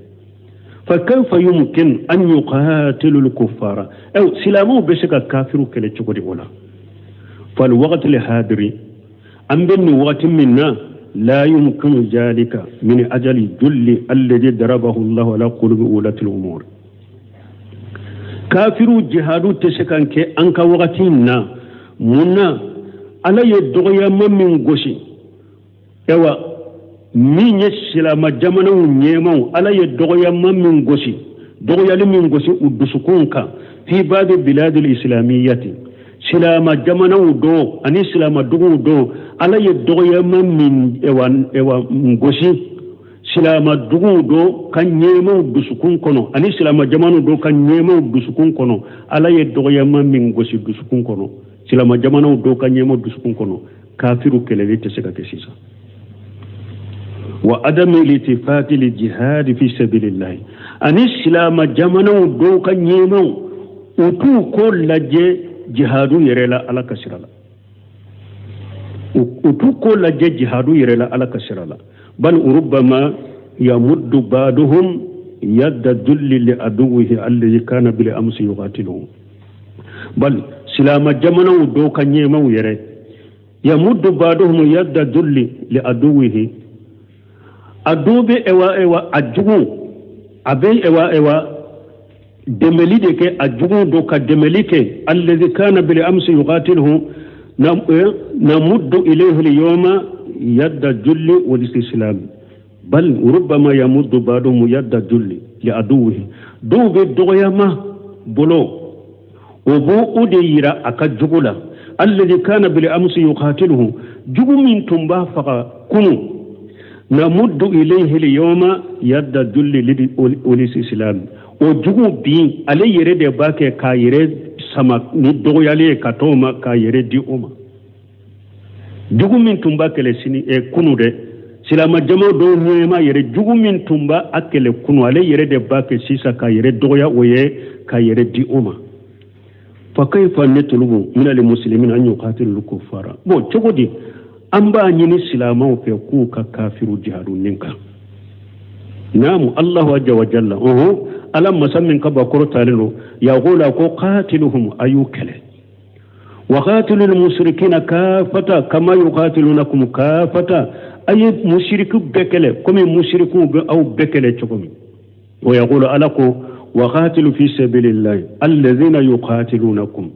fa kayfa yumkin an yuqatilu al-kuffara ayiwa silamɛw bɛ se ka kafiriw kɛlɛ cogo di o la fal waqti al-hadiri an bɛ nin wagati min na la yumkinu zalika min ajali julli alladhi darabahu Allahu ala qulubi ulati al-umur kafiriw jihadu tɛ se ka kɛ an ka wagati in na mun na ala ye dɔgɔyama min gosi ayiwa min ye silamɛ jamanaw ɲɛmaw ala ye dɔgɔyama min gosi dɔgɔyali min gosi u dusukunw kan fi ba'di biladil islamiyati silamɛ jamanaw dɔ ani silamɛ duguw dɔ ala ye dɔgɔyama min ewa gosi silamɛ duguw dɔ ka ɲɛmaw dusukun kɔnɔ ani silamɛ jamanaw dɔ ka ɲɛmaw dusukun kɔnɔ ala ye dɔgɔyama min gosi dusukun kɔnɔ silamɛ jamanaw dɔ ka ɲɛmaw dusukun kɔnɔ kafiru kɛlɛli tɛ se ka kɛ sisan wa adami litifati li jihadi fi sabilillahi ani silamɛ jamanaw dɔw ka ɲɛmaw u t'u ko lajɛ jihadu yɛrɛ la ala ka sira la u t'u ko lajɛ jihadu yɛrɛ la ala ka sira la bal rubbama yamuddu ba'duhum yadda dulli li aduwihi alladhi kana bil amsi yuqatiluhum bal silamɛ jamanaw dɔw ka ɲɛmaw yɛrɛ yamuddu ba'duhum yadda dulli li aduwihi a dɔw bɛ ewa a jugu a bɛ ewa dɛmɛli de kɛ a jugu dɔ ka dɛmɛli kɛ alladhi kana bil amsi yuqatiluhu namuddu ilayhi al-yawma yadda julli wal istislam bal rubbama yamuddu ba'duhum yadda julli li aduwihi dɔw bɛ dɔgɔyama bolo o b'o o de yira a ka jugu la alladhi kana bil amsi yuqatiluhu jugu min tun b'a faga kunu Namuddu ilayhi liyawma yadda dulli lil islam. O jugu bin, ale yɛrɛ de b'a kɛ k'a yɛrɛ sama ni dɔgɔyali ye ka t'o ma, k'a yɛrɛ di o ma. Jugu min tun b'a kɛlɛ sini kunu dɛ, silama jama dɔw ɲɛma yɛrɛ, jugu min tun b'a a kɛlɛ kunu, ale yɛrɛ de b'a kɛ sisan k'a yɛrɛ dɔgɔya o ye, k'a yɛrɛ di o ma. Fa kayfa natlubu min almuslimina an yuqatilu kuffara? Bon, cogo di an b'a ɲini silamaw fɛ k'u ka kafiru jihadu nin kan? Naamu, Allahu azza wa jalla, ɔhɔn, Ala masa min ka bakɔrɔ talen don, yaqulu ko qatiluhum, a y'u kɛlɛ, wa qatilu almushrikina kafata kama yuqatilunakum kafata, a ye musiriku bɛɛ kɛlɛ komi musirikuw bɛ aw bɛɛ kɛlɛ cogo min. Wa yaqulu, Ala ko wa qatilu fi sabilillahi alladhina yuqatilunakum,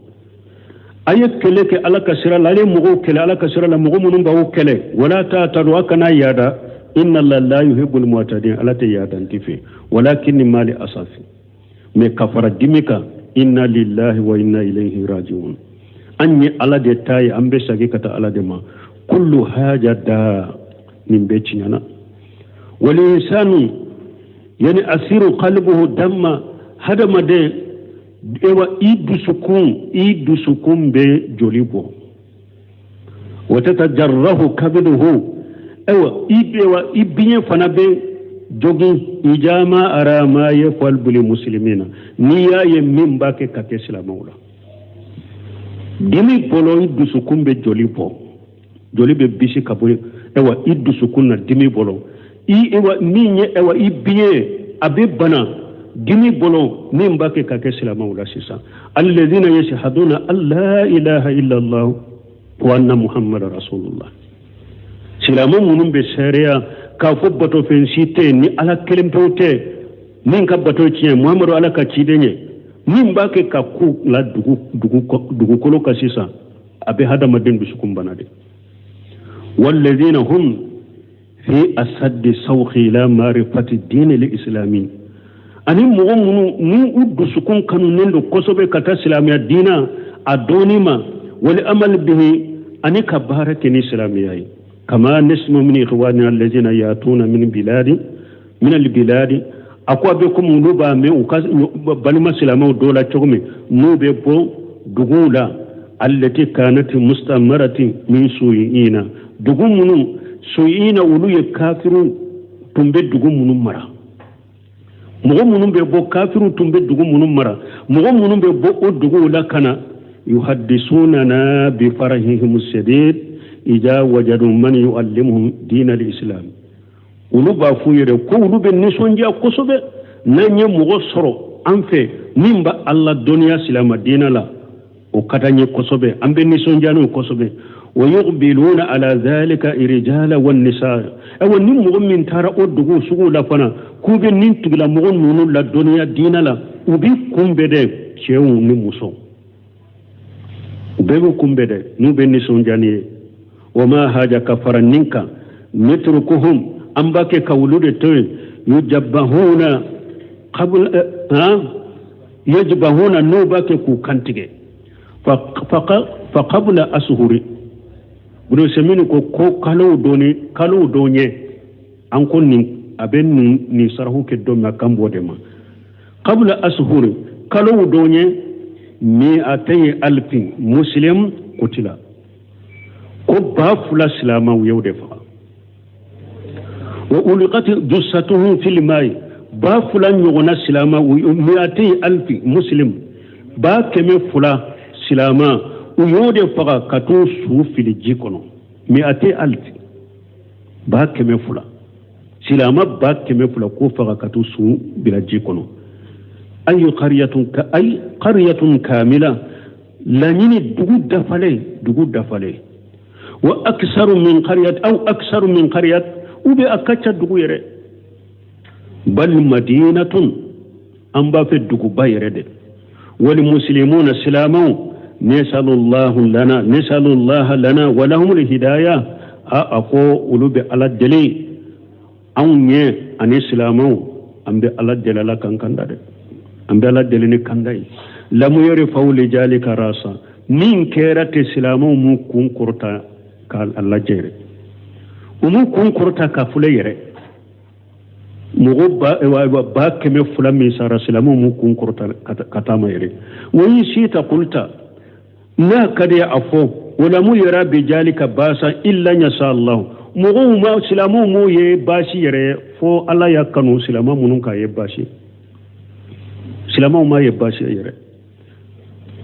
a ye kɛlɛ kɛ Ala ka sira la, ale mɔgɔw kɛlɛ Ala ka sira la, mɔgɔ minnu b'aw kɛlɛ. Wala ta'tadu, a kana yaada, inna Allah la yuhibbul mu'tadin, Ala tɛ yaadanti fɛ. Walakin mali asafi, mais ka fara dimi kan, inna lillahi wa inna ilayhi raji'un, an ye Ala de ta ye, an bɛ segin ka taa Ala de ma. Kullu haja da nin bɛɛ tiɲɛna. Wal insanu yani asiru qalbuhu damma, hadamaden, ewa, i dusukun bɛ joli bɔ. Wa tatajarrahu kabiduhu, ewa, i biɲɛ fana bɛ jogin. Ijama ara ma yafal bil muslimina, n'i y'a ye min b'a kɛ ka kɛ silamɛw la, dimi bolo, i dusukun bɛ joli bɔ, joli bɛ bisi ka bɔ, ewa, i dusukun na dimi bolo, i, ewa, min ye, ewa, i biɲɛ a bɛ bana dimi bolo, min b'a kɛ ka kɛ silamɛw la sisan. Alladhina yashhaduna an la ilaha illa Allah wa anna Muhammad rasulullah, silamɛ minnu bɛ seereya k'a fɔ batofɛn si tɛ yen ni Ala kelen pewu tɛ, min ka bato tiɲɛ, Muhamadu Ala ka ciden ye, min b'a kɛ ka ko la dugu dugukolo kan sisan, a bɛ hadamaden dusukun bana de. Walladhina hum fi asaddi sawqi ila ma'rifati dini al-islami, ani mɔgɔ minnu n'u u dusukun kanunen don kosɛbɛ ka taa silamɛya diina a dɔɔni ma, wali amal bihi, ani ka baara kɛ ni silamɛya ye. Kama nasma min ikhwanina allazina yatuna min biladi min albiladi, a ko a bɛ komi olu b'a mɛn u ka balima silamɛw dɔw la cogo min, n'u bɛ bɔ duguw la, allati kanat mustamarati min suyiina, dugu minnu suyiina, olu ye kafiru tun bɛ dugu minnu mara, mɔgɔ minnu bɛ bɔ, kafiru tun bɛ dugu minnu mara, mɔgɔ minnu bɛ bɔ o duguw la ka na, yuhaddisunana bi farahihim shadid ida wajadu man yuallimuhum din al-islam, olu b'a f'u yɛrɛ ko olu bɛ nisɔndiya kosɛbɛ n'an ye mɔgɔ sɔrɔ an fɛ min b'a Ala dɔnniya silama diinɛ la, o ka d'an ye kosɛbɛ, an bɛ nisɔndiya n'o kosɛbɛ. Wa yuqbiluna ala dhalika rijala wan nisa, ayiwa, ni mɔgɔ min taara o dugu sugu la fana k'u bɛ nin tigilamɔgɔ ninnu ladɔnniya diinɛ la, u b'i kunbɛn dɛ, cɛw ni musow, u bɛɛ bɛ kunbɛn dɛ, n'u bɛ nisɔndiya ni ye. Wa ma haja, ka fara nin kan, netrukuhum, an b'a kɛ ka olu de to yen, yujabahuna qabla ha yajbahuna, n'u b'a kɛ k'u kantigɛ. Fa qabla asuhuri, Ibn Usaymin ko kalow dɔɔni, kalow dɔ ɲɛ, an ko nin a bɛ nin sarahu kɛ don min, a kan bɔ de ma. Qabla asuhuri, kalow dɔ ɲɛ, mi'atay alfin muslim kutila, ko 2000 silamaw y'o de faga. Wa ulqat jussatuhum fil ma'i, 2000 ɲɔgɔnna silama, mi'atay alfi muslim, 200,000 silama, u y'o de faga ka t'u su fili ji kɔnɔ. Mi'atay alfi, 200,000 silama, 200,000 k'o faga ka t'u su bila ji kɔnɔ. Ayu qaryatun ka ay qaryatun kamila, laɲini dugu dafalen, dugu dafalen, wa aksaru min qaryat aw aksaru min qaryat, ou bien a ka ca dugu yɛrɛ, bal madinatun, an b'a fɛ duguba yɛrɛ de. Wal muslimuna, silamaw, nasalullahu lana, nasalullaha lana wa lahumul hidayah, a ko olu bɛ Ala deli anw ye ani silamaw, an bɛ Ala deli, Ala kan kanda dɛ, an bɛ Ala deli ni kanda ye. Lamu yarfa'u lijalika rasa, min kɛra tɛ silamaw m'u kun kɔrɔta k'a lajɛ yɛrɛ. U m'u kun kɔrɔta ka filɛ yɛrɛ. Mɔgɔ 200,000 min sara, silamɛw m'u kun kɔrɔta ka taa ma yɛrɛ. Wa in sita kulta, n'a ka di a fɔ, walamu yara bijalika basa illa yasha Allah. Mɔgɔw ma, silamɛw m'o ye baasi yɛrɛ fo Ala y'a kanu silamɛ minnu k'a ye baasi. Silamɛw m'a ye baasi yɛrɛ.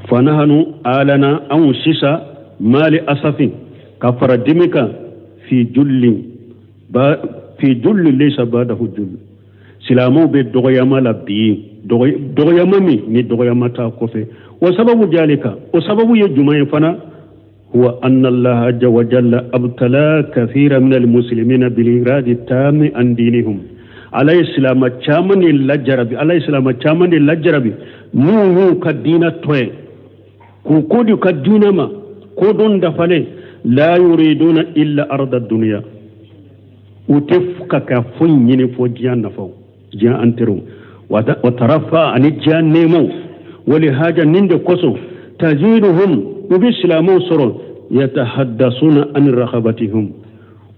Fanahanu alana, anw sisan, mali asafin, ka fara dimi kan, fi jullin ba fi julli laysa ba'dahu jull. Silamɛw bɛ dɔgɔyama la bi, dɔgɔyama min ni dɔgɔyama t'a kɔfɛ. Wa sababu jalika, o sababu ye jumɛn ye fana? Huwa anna Allah azza wa jalla abtala kathira min almuslimina bil iradi tami an dinihum. Ala ye silama caman de lajarabi, Ala ye silama caman de lajarabi minnu y'u ka diina to ye k'u ko di u ka diina ma kodɔn dafalen. La yuriduna illa arda dunya, u tɛ ka ka foyi ɲini fo diɲɛ nafaw, diɲɛ intérêtw wa tarafa ani diɲɛ nɛɛmaw. Wali haja nin de kosɔn, tajiduhum, u bɛ silamɛw sɔrɔ, yatahaddasuna an raghabatihim,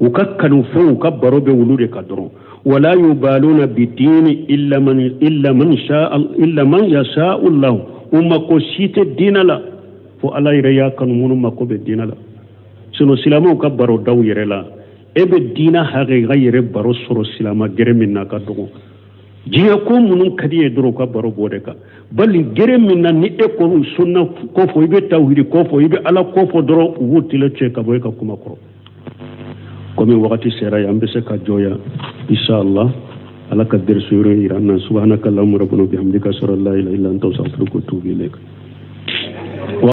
u ka kanufɛnw, u ka baro bɛ wulu de ka dɔrɔn. Wala yubaluna bidini illa man illa man sha illa man yasha Allah. U mako si tɛ diinɛ la fo Ala yɛrɛ y'a kanu minnu mako bɛ diinɛ la. Sinon silamɛw ka baro daw yɛrɛ la, e bɛ diinɛ hakika yɛrɛ baro sɔrɔ silama gɛrɛ min na ka dɔgɔ. Diɲɛ ko minnu ka di ye dɔrɔn, u ka baro b'o de kan. Bali gɛrɛ min na ni e ko sunna ko fɔ, i bɛ tawhidi ko fɔ, i bɛ Ala ko fɔ dɔrɔn, u b'u tile cɛ ka bɔ e ka kuma kɔrɔ. Komi wagati sera yan, an bɛ se ka jɔ yan inshallah. Ala ka derisu yɔrɔ yira an na. Subhanaka allahumma rabbana bihamdika, ashhadu an la ilaha illa anta, astaghfiruka wa atubu ilayk.